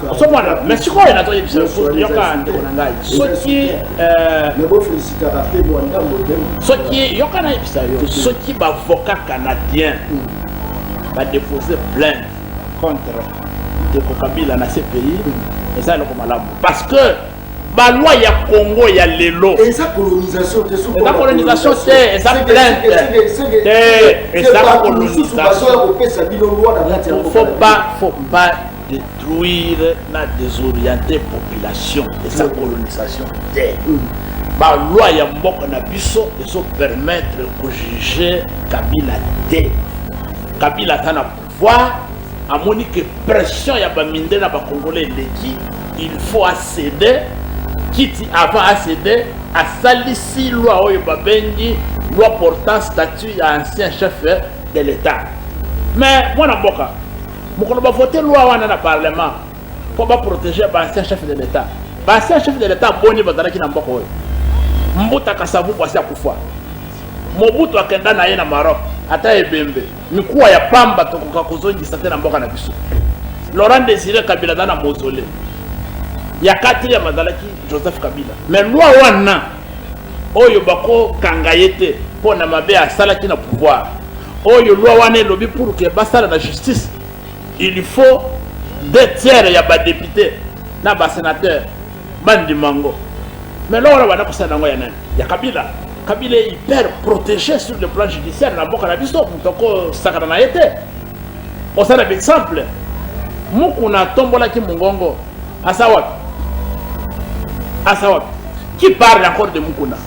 ozomona, mais sikoyo nazoyebisa, yoka ndeko na ngai, soki soki yoka, nayebisa yo, soki baavocat canadien badépose plainte contre ndeko Kabila na CPI, eza eloko malamu, parce que baloi ya Congo ya lelo Eza colonisation te. Eza colonisation te, eza plainte te, eza colonisation. Kopesa bino loi na kati ya Faut pas détruire na désorienter population. Eza colonisation te. Baloi ya mboka na biso ezopermettre kojuger Kabila te. Kabila aza na pouvoir, amoni ke pression ya bamindele na bacongolais eleki, il faut acéder kiti. Avant acéder, asalisi loi oyo babengi loi portant statut ya ancien chef de l'État. Mais mwana mboka, mokolo bavote loi wana na parlement mpo baprotéger baancien chef de l'État, baancien chef de l'État boni bazalaki na mboka oyo? Mbuta Kasavubu asi akufa, Mobutu akenda na ye na Maroc, ata ebembe mikuwa ya pamba tokoka kozongisa te na mboka na biso. Laurent Désiré Kabila aza na mausolée ya quatrième, azalaki Joseph Kabila. Mais loi wana oyo bakokanga ye te mpo na mabe asalaki na pouvoir, oyo loi wana elobi, pour ke basala na justice, il faut deux tiers ya badéputé na basénateur bandima yango. Mais loi wana banda kosala yango ya nani? Ya Kabila. Kabila est hyper protégé sur le plan judiciaire na mboka na biso, moto akosakana na ye te. Osala exemple, Mukuna atombolaki mongongo, aza wapi? Aza wapi? Qui parle encore de Mukuna?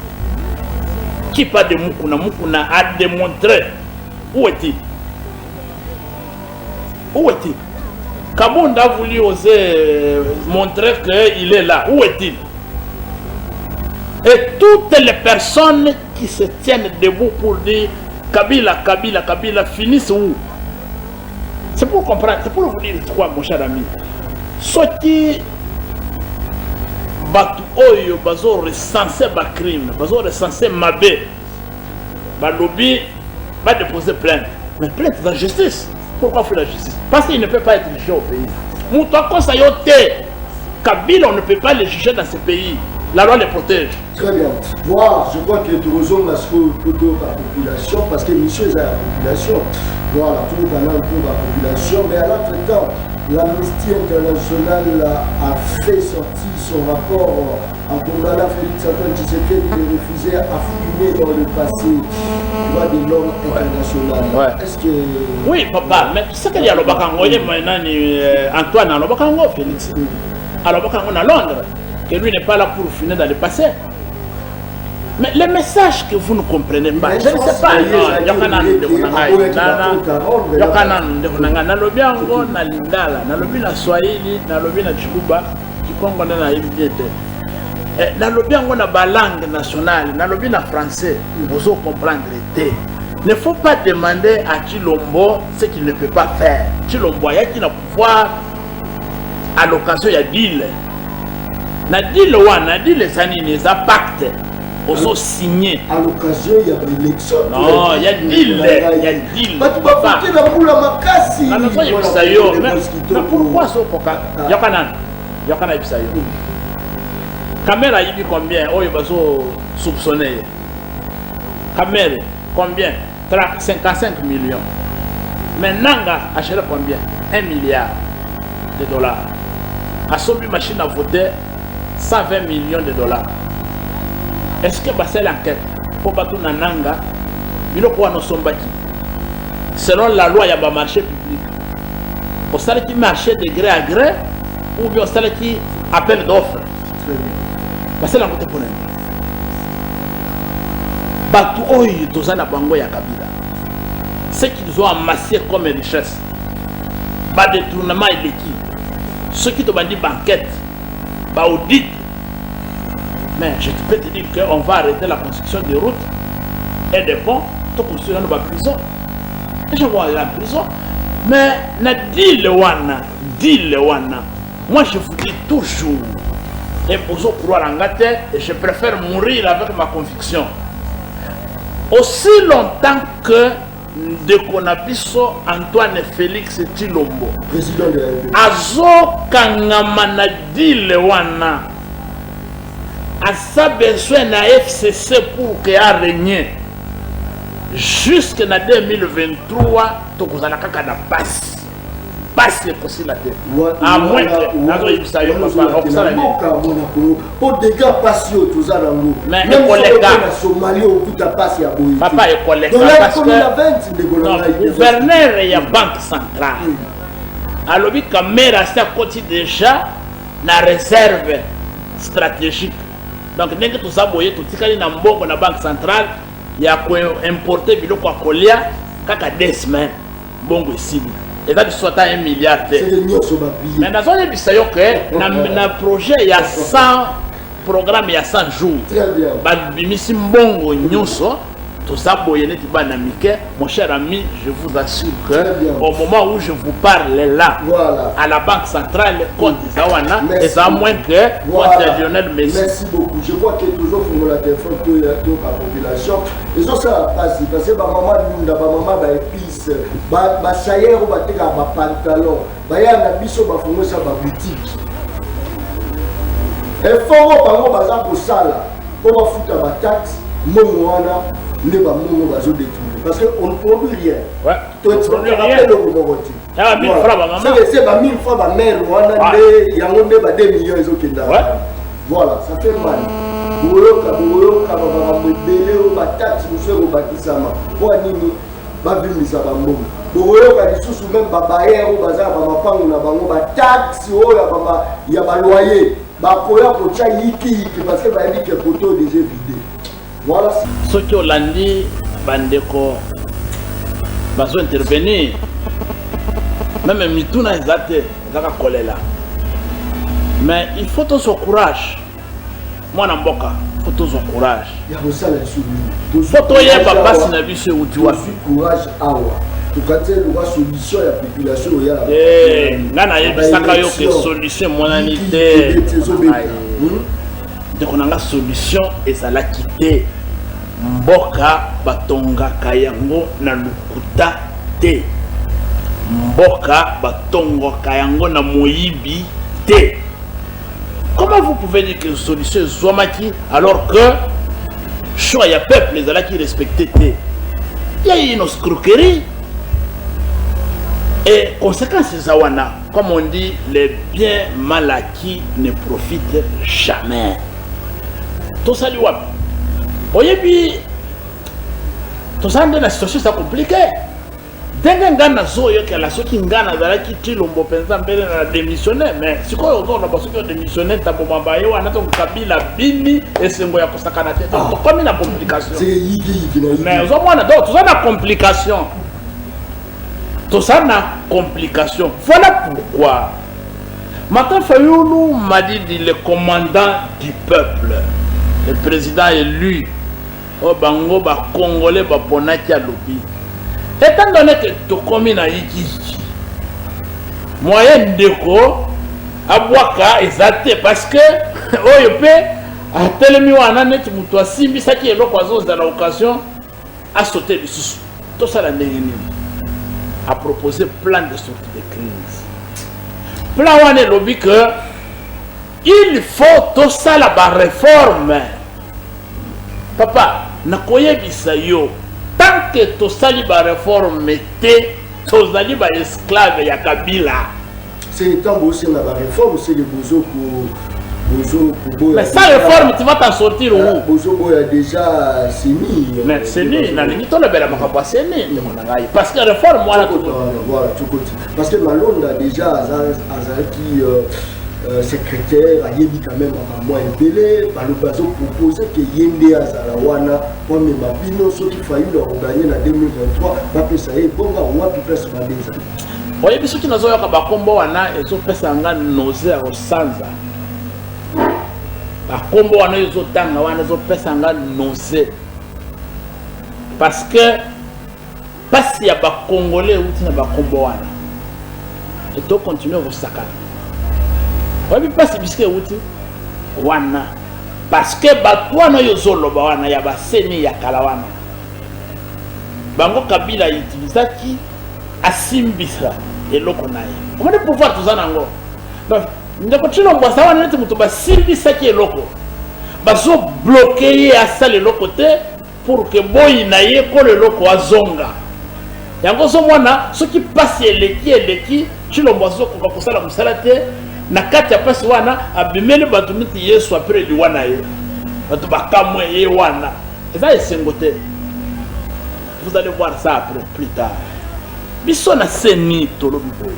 Qui parle de Mukuna? Mukuna a démontré. Où est-il? Où est-il? Kabund a voulu oser montrer qu'il est là. Où est-il? Et toutes les personnes qui se tiennent debout pour dire Kabila, Kabila, Kabila finissent où? C'est pour comprendre, c'est pour vous dire quoi, mon cher ami. Soki bato oyo bazo recenser bacrime, bazo recenser mabe, balobi badéposer plainte, mais plainte dans justice, pourquoi faut la justice? Parce qu'il ne peut pas être jugé au pays. Moto akosa yo te. Kabila, on ne peut pas le juger dans ce pays, la loi le protège. Très bien. Voilà, je crois que tozonga sikoyo po toyoka population, parce que mission eza ya population. Voilà, toyoka nanu toyoka population. Mais à l'entretemps, l'Amnesty International a fait sortir son rapport en condamnant Félix Antoine Tshisekedi de refuser à fouiner dans le passé, droit de l'homme international. Est-ce que Oui, papa, mais ce qu'il y a, alobaka yango ye nani, Antoine alobaka yango, Félix alobaka yango na Londres, que lui n'est pas là pour fouiner dans le passé. Mais le message que vous ne comprenez pas, je ne sais pas. Non, yoka nanu, ndeko na ngai. Yoka nanu, ndeko na ngai. Nalobi yango na lingala, nalobi na swahili, nalobi na tshiluba, kikongo nde nayebi bien te. Nalobi yango na balangue nationale, nalobi na français, bozo comprendre te. Ne faut pas demander à Tshilombo ce qu'il ne peut pas faire. Tshilombo ayaki na pouvoir à l'occasion ya deal. Na deal wana, deal eza nini? Eza pacte ozo signé. À l'occasion ya baélection. Non, ya deal, ya deal. Bato bafuti na mbula makasi. Nazoyebisa yo, mais pourquoi sokoka? Yoka nanu, yoka, nayebisa yo. Kamerhe ayibi combien oyo bazo soupçonne ye? Kamerhe combien? 55 millions. Mais Nanga acheté combien? 1 milliard de dollars. Asombi machine à voter 120 millions de dollars. Est-ce que basali enquête mpo batuna Nanga biloko wana osombaki selon la loi ya bamarché public, osalaki marché de gré à gré ou bien osalaki appel d'offre? Basali yango te. Mpona nini? Bato oyo toza na bango ya Kabila, ce qu'ils ont amassé comme richesse, badétournement eleki. Soki tobandi baenquête, baaudit, mais je peux te dire qu'on va arrêter la construction des routes et des ponts, toconstruire nano baprison. Je vois la prison. Mais na deal wana, deal wana, moi je vous dis toujours, et bozo croire nga te, et je préfère mourir avec ma conviction, aussi longtemps que ndeko na biso Antoine Félix Tshilombo, président de la République, azokangama na deal wana, aza besoin na FCC pour que arégner jusque na 2023, tokozala kaka na pasi. Pasi ekosila te, à moins que nazoyebisa yo, papa, okosala nini? Mboka mona Kongo po dega pasi oyo toza nango. Mais ekoleka. Na Somalie okuta pasi ya boye. Papa, ekoleka, parce que ndeko na non, ngai, gouverneur ya banque centrale alobi Kamerhe asi akoti déjà na réserve stratégique. Donc ndenge toza boye, totikali na mbongo na banque centrale ya koimporte biloko ya kolia kaka 2 semaines. Mbongo esili, eza biso ata 1 milliard te. Seke nyonso bapille. Mais nazoyebisa yo ke na projet ya 100, programme ya 100 jours, Très bien. babimisi mbongo nyonso. Toza boye neti bana mike. Mon cher ami, je vous assure que Très bien. au moment où je vous parle là, à la banque centrale, compte eza wana, Merci. eza moins que compte ya Lionel Messi. Merci beaucoup. Je crois que toujours fongola téléphone to ya to ka population ezosala mpasi, parce que bamama lunda, bamama baépice, basayere oyo batekaka bapantalon, baya na biso bafungolisa baboutique. Effort oyo bango baza kosala mpo bafuta bataxe, mbongo wana nde bambongo bazodétourne, parce que on ne produit rien. Produit rien. Eloko moko te. Ah, 1000 francs, bamama. C'est ba 1000 francs bamare wana nde yango nde ba 2 millions ezokenda. Voilà, ça fait mal. Boyoka, boyoka bamakambo ebele oyo bataxe mosusu ekobakisama mpo nini bavimbisa bambongo. Bokoyoka lisusu même babailleur oyo baza na bamapango na bango, bataxe oyo ya baloyer bakoya kotya yikiyiki, parce que bayebi ke kote oyo déjà vide. Voilà. Soki olandi bandeko bazo intervenir, même mituna eza te, ezaka kolela. Mais il faut tozwa courage, mwana mboka, faut tozwa courage. Ya kosala lisusu nini? Faut toyeba mpasi na biso euti wapi. Tozwi courage awa, tokanisi eluka solution ya population oya na Te, nga nayebisaka yo ke solution emonani te. Ezobeta. Ndeko na nga, solution ezalaki te. Mboka batongaka yango na lokuta te, mboka batongaka yango na moyibi te. Comment vous pouvez dire que solution ezwamaki alors que choix ya peuple ezalaki respecté te? Ya une escroquerie et conséquence eza wana. Comme on dit, les biens mal acquis ne profitent jamais. Tosali wapi? Oyebi, toza nde na situation eza compliqué. Ndenge ngai nazoyokela, soki ngai nazalaki Tshilombo mpenza, mbele na démissionne. Mais sikoyo ozoloba soki odémissionne, ntambo mamba ye wana to Kabila bini esengo ya kosakana te. Donc tokomi na complication. C'est yiki yiki na yiki. Mais ozomona, donc toza na complication, toza na complication. Voilà pourquoi Martin Fayulu Madidi, le commandant du peuple, le président élu oyo bango bacongolais baponaki, alobi étant donné que tokomi na yikiyiki, moyen ndeko abwaka eza te, parce que oyo mpe atelemi wana neti moto asimbisaki eloko, azozala occasion asote lisusu. Tosala ndenge nini? Apropose plan de sortie de crise. Plan wana elobi que il faut tosala baréforme. Papa, nakoyebisa yo, tant que tosali baréforme te, tozali baesclave ya Kabila. C'est ntango osenga baréforme, seke bozo bozo koboya. Mais sans réforme, tu vas t'en sortir où? Bozoboya déjà CENI. Mais CENI, nalingi tolobela makambo ya CENI, ndeko na ngai, parce que réforme wana Voilà, tokoti, parce que Malonda déjà azalaki secrétaire, ayebi quand même makambo ebele. Balobi bazopropose ke ye nde azala wana po amema bino. Soki Fayulu akoganye na 2023, bapesa ye ebonga wapi? Place mabe ezali. Oyebi, soki nazoyoka bakombo wana, ezopesa nga nausée ya kosanza. Bakombo wana oyo ezotanga wana ezopesa nga nausée, parce que mpasi ya bacongolais euti na bakombo wana. Etokontinue kosakana. Oyebi mpasi bisika euti wana? Parce que bato wana oyo ozoloba wana ya baCENI ya kala wana, bango Kabila utilisaki, asimbisa eloko na ye. Omoni pouvoir toza nango? Donc ndeko Tshilombo aza wana neti moto basimbisaki eloko, bazobloquer ye asala eloko te pour que boyi na ye kolo eloko azonga. Yango ozomona, soki mpasi eleki eleki, Tshilombo azokoka kosala mosala te. Na kati ya mpasi wana, abimeli bato neti Yesu après liwa na ye. Bato bakamwe ye wana, eza esengo te. Vous allez voir ça après, plus tard. Biso na CENI tolobi boye: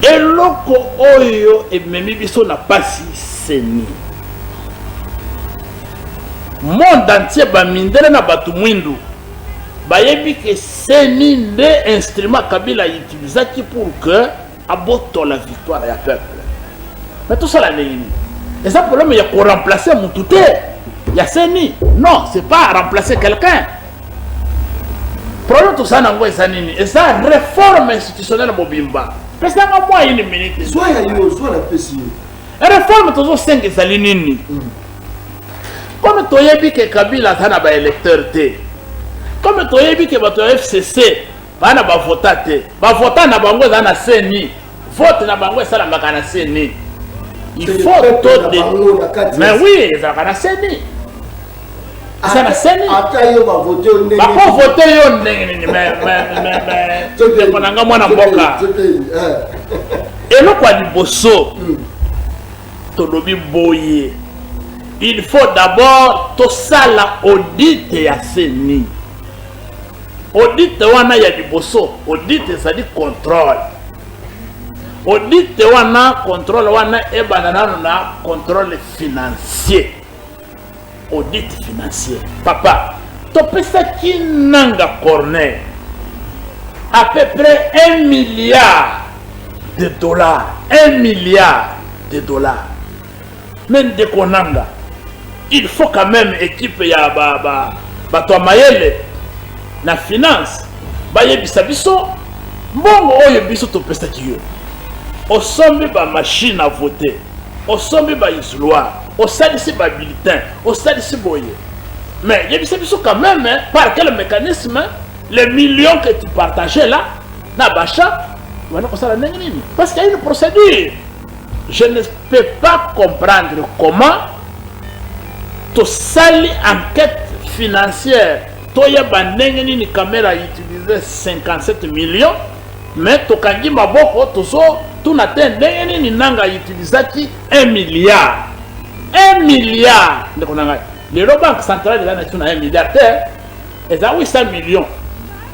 eloko oyo ememi biso na pasi, CENI. Monde entier, bamindele na bato mwindu bayebi ke CENI nde instrument Kabila utilisaki pour que abotola victoire ya peuple. Mais tosala ndenge nini? Eza problème ya koremplacer mutu te ya CENI. Non, c'est pas remplacer quelqu'un. Problème toza nango eza nini? Eza réforme institutionnelle mobimba. Pesanga mwa une minute. Zwa ya yo, zwa, napesi yo. Réforme tozosenga ezali nini? Comme toyebi ke Kabila aza na baélecteur te, comme toyebi ke bato ya FCC baa na bavota te, bavota na bango eza na CENI, vote na bango esalamaka na CENI, il faut to, mais oui, ezalaka na CENI, eza na CENI. Ata yo bavote yo ndenge Bakovote yo ndenge nini? Ndeko na nga, mwana mboka, eloko ya liboso tolobi boye: il faut d'abord tosala audit ya CENI. Audit wana ya liboso, audit ezali contrôle. Audit wana, contrôle wana ebanda nano na contrôle financier, audit financier. Papa, topesaki Nanga Corneille à peu près 1 milliard de dollars, 1 milliard de dollars. Mais ndeko Nanga, il faut quand même équipe ya bato ya mayele na finance bayebisa biso mbongo oyo biso topesaki yo. Osombi bamachine à voter, osombi baisoloir, osalisi babulletin, osalisi boye, mais yebisa biso quand même, hein, par quel mécanisme les millions que tu partageais là na bacha wana kosala ndenge nini? Parce qu'il y a une procédure. Je ne peux pas comprendre comment tosali enquête financière, toyeba ndenge nini Kamerhe utilise 57 millions, mais tokangi maboko, tozotuna te ndenge nini Nanga utilisaki 1 milliard. 1 milliard, ndeko na ngai, lelo Banque centrale eza na biso na 1 milliard te. Eza 800 millions.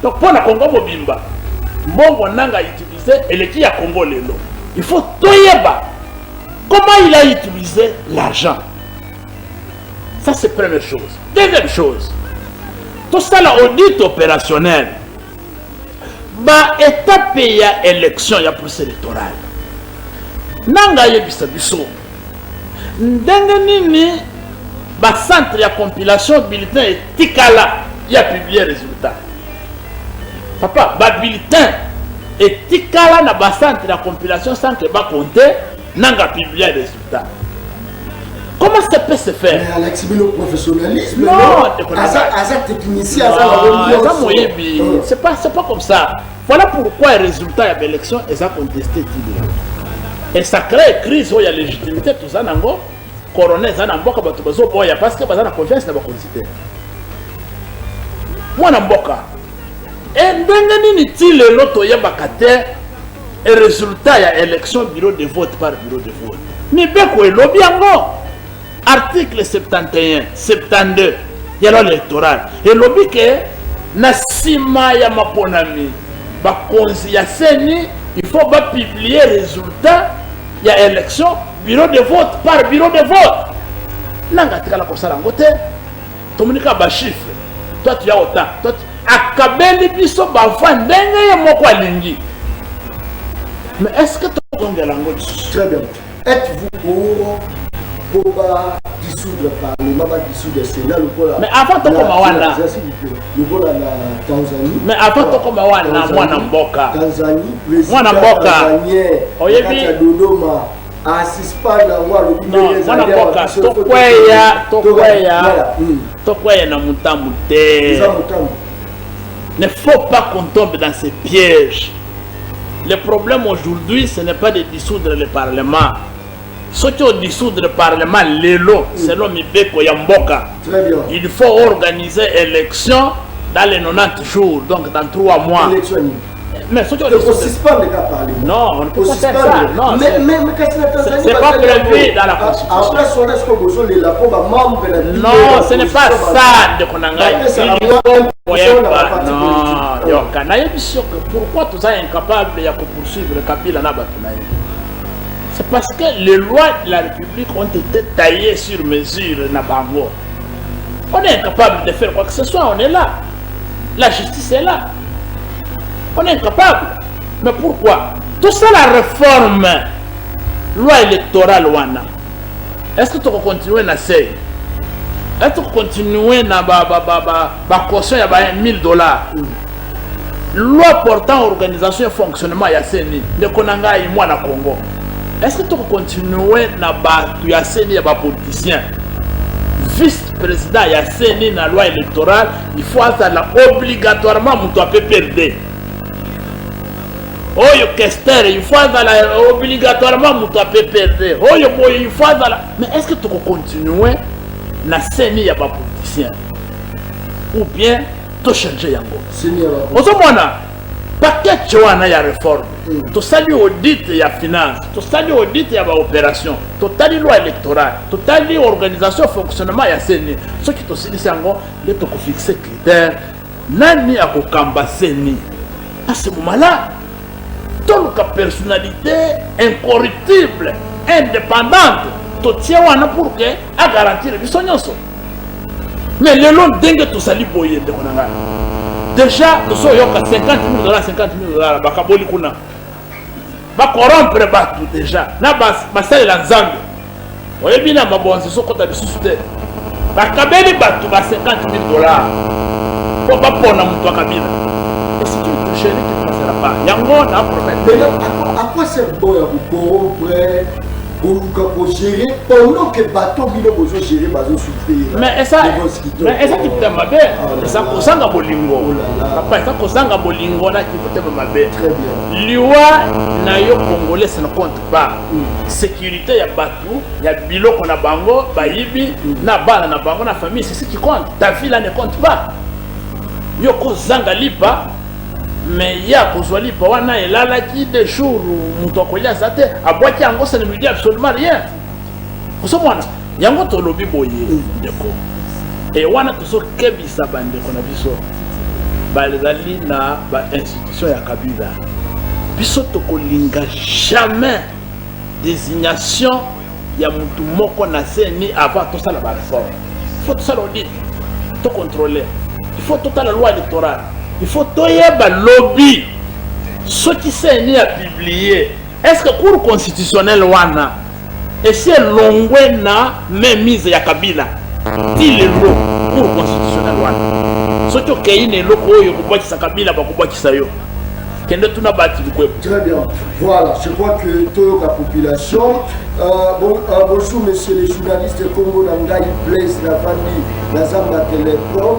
Donc mpo na Congo mobimba, mbongo Nanga utilise eleki ya Congo lelo. Il faut toyeba comment il a utilisé l'argent. Ça, c'est première chose. Deuxième chose, tosala audit opérationnel, baétape ya élection, ya processus électoral. Nanga ayebisa biso ndenge nini bacentre ya compilation bulletin etikala ya publier résultat. Papa, babulletin etikala na bacentre ya compilation sans que bacompte, Nanga publier résultat. Comment ça peut se faire? Mais alakisi bino professionnalisme. Non, aza aza technicien, aza aza moyebi. C'est pas comme ça. Voilà pourquoi résultat ya baélection eza contesté ti lelo et ça crée crise oyo ya légitimité. Toza nango, corona eza na mboka, bato bazoboya parce que baza na confiance na bakonzi te. Mwana mboka, e ndenge nini ti lelo toyebaka te e résultat ya élection, bureau de vote par bureau de vote? Mibeko elobi yango, article 71, 72 ya loi électorale elobi ke na nsima ya maponami, bakonzi ya CENI, il faut bapublier résultat ya élection, bureau de vote par bureau de vote. Nanga atikala kosala yango te. Tomoni kaka bachiffre. Toi, tu as autant, toi tu... akabeli biso bava ndenge ye moko alingi. Mais est ce que tokongela yango lisusu? Très bien. Êtes-vous pour po ba dissoudre parlement, ba dissoudre Sénat lokola Mais avant tokoma wana. S'il vous plaît, lokola na Tanzanie? Mais avant tokoma wana, mwana mboka. Tanzanie, président Mwana mboka. tanzanien Oyebi- na kati ya Dodoma asuspendre yango, alobi Non, ndenge mwana ezali awa, mboka, biso tokweya, tokweya. Voilà. Tokweya na motambu te. Eza motambo. Ne faut pas qu'on tombe dans ces pièges. Le problème aujourd'hui, ce n'est pas de dissoudre le Parlement. Soki odissoudre le Parlement lelo, selon mibeko ya mboka, Très bien. il faut organiser élection dans les 90 jours, donc dans 3 mois. Élection nini? Mais soki Donc, osuspendre ka parlement? Non, on ne peut pas faire ça. Non, mais mais kasi na Tanzanie c'est pas basali prévu yango. dans la Constitution. En place wana, est-ce que bozolela mpo bamembre na bino Non, ya ce n'est pas opposition ça, ndeko na ngai. bapesaka Il mwa faut impression na koyeba. baparti Non, politique. yoka, nayebi sûr que pourquoi toza incapable ya kopoursuivre Kabila na bato na ye, c'est parce que les lois de la République ont été taillées sur mesure na bango. On est incapable de faire quoi que ce soit. On est là, la justice est là, on est incapable. Mais pourquoi tout ça? La réforme loi électorale wana, est-ce que tokocontinue na sei? Est-ce que tokocontinue na bacaution ya ba 1000 $? Loi portant organisation et fonctionnement ya CENI, ndeko na ngai mwana Congo, est-ce que tokocontinue na bato ya CENI ya bapoliticien? Vice président ya CENI, na loi électorale, il faut azala obligatoirement moto ya PPRD. Oyo questeur, il faut azala obligatoirement moto ya PPRD. Oyo boye, il faut azala. Mais est ce que tokocontinue na CENI ya bapoliticien ou bien tochange yango? CENI ya ba Ozomona package wana ya réforme, tosali audit ya finance, tosali audit ya baopération, totali loi électorale, totali organisation, fonctionnement ya CENI. Soki tosilisi yango, nde tokofixe critère nani akokamba CENI. À ce moment là, toluka personnalité incorruptible, indépendante, totie wana pour que agarantir biso nyonso. Mais lelo, ndenge tozali boye, ndeko na ngai, déjà tozoyoka 50 000 $, 50 000 $ bakaboli kuna, bacorrompre bato déjà na basalela Nzambe. Oyebi na mabonzi ezokɔta lisusu te. Bakabeli bato ba 50 000 $ mpo bapona moto ya Kabila. Et c'est une tricherie qui ne passera pas. Yango na promettre. Maintenant, à quoi sert bon ya kocorrompre, koluka kogérer pendant que bato bino bozogérer bazosouffrir? Mais eza, mais eza kitema mabe, eza kozanga bolingo. Oh là là. Papa, eza kozanga bolingo na kimotema mabe. Très bien. Liwa na yo Congolais, ça ne compte pas. Sécurité ya bato, ya biloko na bango bayibi, na bana na bango, na famille, c'est ce qui compte. Ta vie là ne compte pas. Yo kozanga lipa, mais ya kozwa lipa wana elalaki 2 jours, moto akolia aza te, abwaki yango, ça ne lui dit absolument rien. Ozomona yango, tolobi boye, ndeko. E wana tozokebisa bandeko na biso bazali na bainstitution ya Kabila. Biso tokolinga jamais désignation ya mutu moko na CENI avant tosala baréforme. Il faut tosala audit, tocontrôler, il faut totala loi électorale, il faut toyeba lobi soki CENI a publié, est ce que Cour constitutionnelle wana esi elongwe na mainmise ya Kabila? Ti lelo Cour constitutionnelle wana, soki okei na eloko oyo kobwakisa Kabila, bakobwakisa yo. Kende tuna bati Lukwebo. Très bien. Voilà, je crois que toyoka population. Bon, bonjour messieurs les journalistes. Congo na ngai Blaise Lavandi, Nazamba Telecom,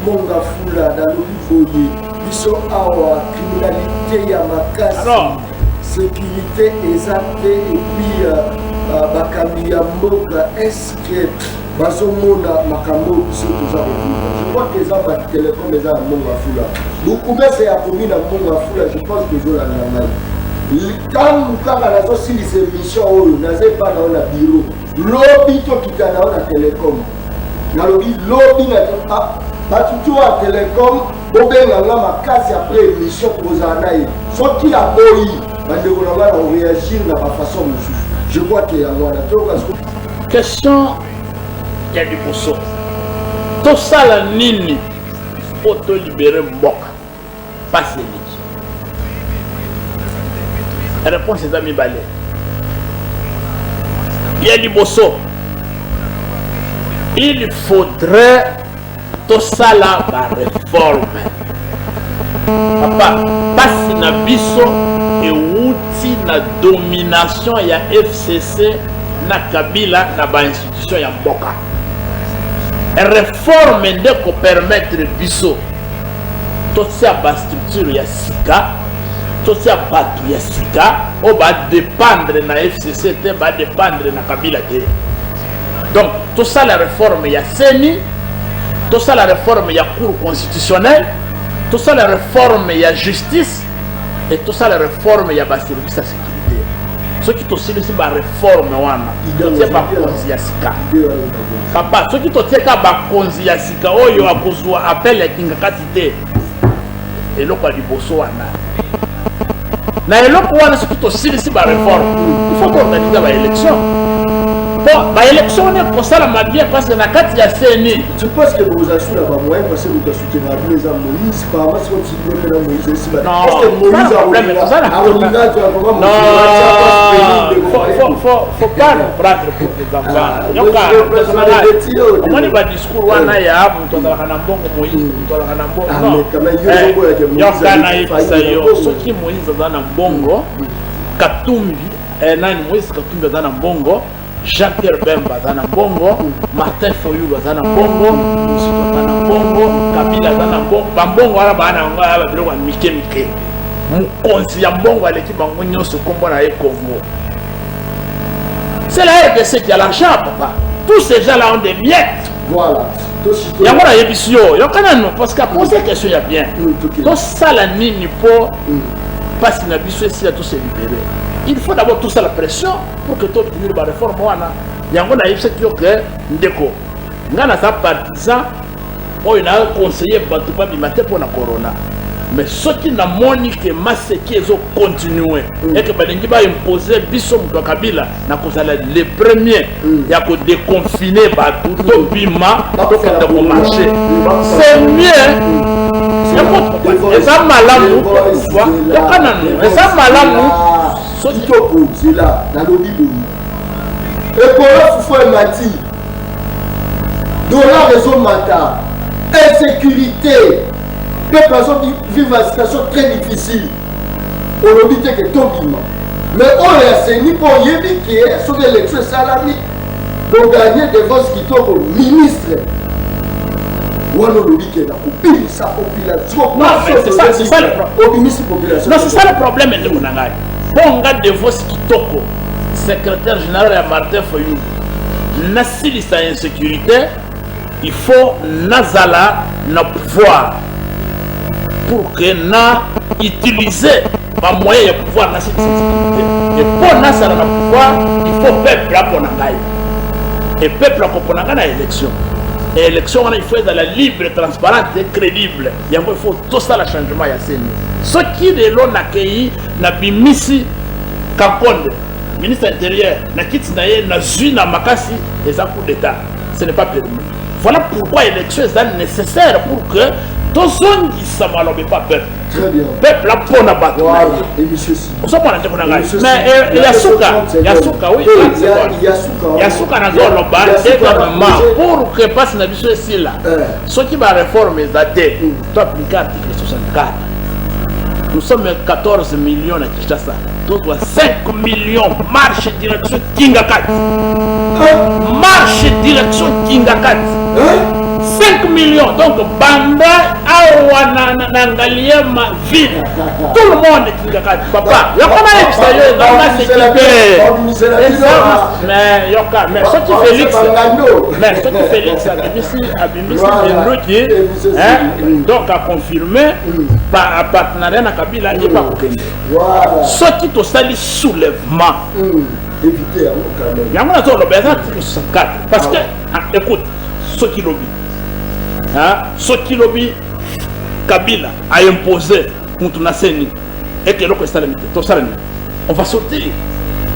Monga Fula, nalobi boye. Biso awa criminalité ya makasi. Alors, sécurité eza te et puis bakambi ya mboka, est-ce que bazomona makambo oyo biso toza kovivre? Je crois que eza batelecom, eza na Monga Fula, bourgmestre ya commune ya Monga Fula. Je pense que ozolanda ngai. Ntango kaka nazosilisa émission oyo, naza epa na yo na bureau lobi, tokita na yo na telecom. Nalobi lobi na bato tu ya telecom, bobenganga makasi après émission, tokozala na ye. Soki aboyi, bandeko na ngai, na koréagir na bafaçon mosusu. Je crois que yango wana toyoka. Question ya liboso: tosala nini mpo tolibérer mboka? Pasi eleki. Réponse eza mibale. Ya liboso, il faudrait tosala baréforme. Papa, pasi na biso ewuti na domination ya FCC na Kabila na bainstitution ya mboka. Réforme nde kopermettre biso totia bastructure ya sika, totia bato ya sika oyo badépendre na FCC te, badépendre na Kabila te. Donc tosala réforme ya CENI, tosala réforme ya Cour constitutionnelle, tosala réforme ya justice et tosala réforme ya baservice ya sécurité. Soki tosilisi baréforme wana, totie bakonzi ya sika. Papa, soki totieka bakonzi ya sika oyo akozwa appel ya Kingakati te, eloko ya liboso wana na eloko wana, soki tosilisi baréforme, il faut koorganiser baélection. Po baélection wana ekosalama bien parce que na kati ya CENI Je pense que boza su na bamoyen, parce que moto asoutenaka bino eza Moïse. Parama soki otindi mpe na Moïse esima. Non, est-ce que Moïse akolinga? Non, faut pas nous prendre pour des enfants. Yoka, omoni badiscours wana ya moto azalaka na mbongo, Moïse, moto azalaka na mbongo. Yoka, nayebisa yo, soki Moïse aza na mbongo, Katumbi, nani, Moïse Katumbi aza na mbongo, Jean Pierre Bemba aza na mbongo, Martin Fayulu aza na mbongo, Muzito aza na mbongo, Kabila aza na mbongo. Bambongo wana baa na yango ya babiloko ya mike mike. Mokonzi ya mbongo aleki bango nyonso, nkombo na ye Congo. C'est la RDC qui a l'argent, papa. Tous ces gens là ont des miettes. Voilà. Yango nayebisi yo, yoka nano, parce que apose question ya bien. Tosala nini mpo mpasi na biso esila, tose libérer? Il faut d'abord tosala pression pour que toobtenir baréforme wana. Yango nayebisaki yo ke ndeko, ngai naza partisan oyo na conseiller bato babima te mpo na corona. Mais soki namoni ke maseki ezocontinue eke balingi baimpose biso moto ya Kabila, nakozala le premier ya kodéconfiner bato, tobima, tokende komarcher. C'est mieux, eza malamu. Yoka nanu, eza malamu. Kitoko, zela, nalobi boye: ekolo fufu emati, dollar ezomata, insécurité, peuple azovivre la situation très difficile. Olobi te ke tobima, mais oyo ya CENI, mpo oyebi ke soki élection esalami, bogagner Devos Kitoko ministre wana, olobi ke na kobimisa population. Obimisi population. Non, c'est ça le problème, ndeko na ngai. Mpo nga Devos Kitoko, secrétaire général ya Martin Fayulu, nasilisa insécurité, il faut nazala na pouvoir pour que na utiliser bamoyen ya pouvoir nasilisa insécurité. Et mpo nazala na pouvoir, il faut peuple apona ngai, et peuple akopona ngai na élection. Élection wana, il faut ezala libre, transparente et crédible. Yango il faut tosala changement ya CENI. Soki lelo nakei, nabimisi Kankonde, ministre intérieur, na kiti na ye, nazwi na makasi, eza coup d'état, ce n'est pas permis. Voilà pourquoi élection eza nécessaire pour que tozongisa maloba epa peuple. Très bien. Peuple apona bato. Voilà, émission si. Ozomona, ndeko na ngai, mais ya suka, ya suka, oui, ya suka, nazoloba deuxièmement, pour que mpasi na biso esila, soki baréforme eza te, toappliquer article 64. Nous sommes 14 millions na Kinshasa, tozwa 5 millions, marche direction Kingakati, marche direction Kingakati, 5 millions. Donc banda awa na Ngaliema ville, tout le monde Kingakati. Papa, yoka, nayebisa yo, eza masekite, mais yoka, mais soki Félix, mais soki Félix abimisi minduki, donc aconfirme partenariat na Kabila, ye pa kokende. Soki tosali soulèvement, yango nazoloba, eza article 64, parce que écoute, soki lobi, soki lobi Kabila aimpose mutu na CENI eke eloko esalemi te, tosala nini? On va sortir,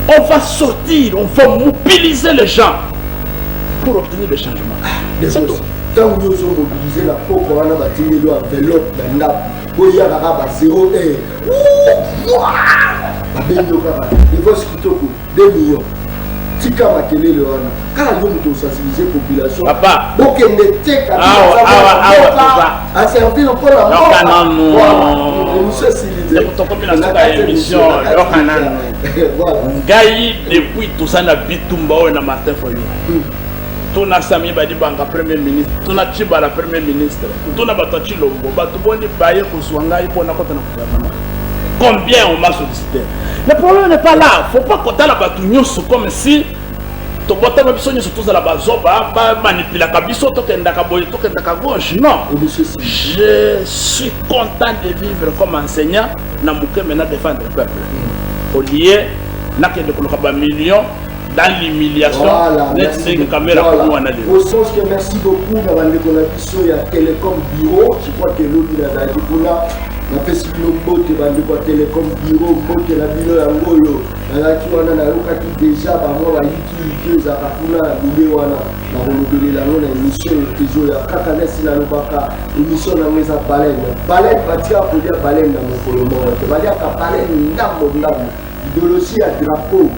on va sortir, on va mobiliser les gens pour obtenir des changements, c'est tout. Ntango yo ozomobiliser na poko wana, batindeli yo enveloppe na ndako, boya kaka ba 0 heure, babengi yo kaka divorce kitoko, 2 millions. Tika makelele wana, kaka yo moto osensibiliser population. Papa. Bokende te. Awa Aservir mpona Yoka nanu. Émission esili. Tokomi na suka ya émission, yoka nanu. Ngai, depuis toza na bitumba oyo na Martin Fayulu, tuna Sami Badibanga, premier ministre, tuna Tshibala, premier ministre, tuna bato ya Tshilombo, bato boni baye kozwa ngai mpona kota na gouvernement? Combien on m'a sollicité? Le problème n'est pas là. Faut pas kotala bato nyonso comme si tobotama biso nyonso tozala bazoba, bamanipulaka biso, tokendaka boye, tokendaka gauche. Non, je suis content de vivre comme enseignant na moke, maintenant défendre le peuple au lieu nakende koluka bamillion dans l'humiliation. Voilà, neti ndenge Kamerhe akomi wana lelo. Au sens que merci beaucoup na bandeko na biso ya Télécom Bureau. Je crois que lobi nazalaki kuna, napesi bino mbote. Bandeko ya Télécom Bureau, mbote na bino. Yango oyo nazalaki wana, nayokaki déjà bamwa bayikiyiki ezalaka kuna na bile wana. Nakolobelela yango na émission ezoya. Kaka nesi nalobaka, émission nango eza baleine. Baleine batika kolia baleine na mokolo moko te, baliaka baleine ndambo ndambo. Idéologie ya drapeau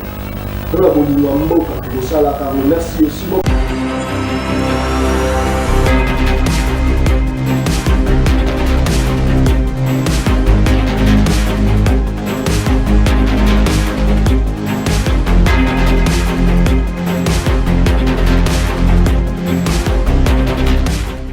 mpona bolingo ya mboka, tokosalaka yango. Merci aussi beaucoup.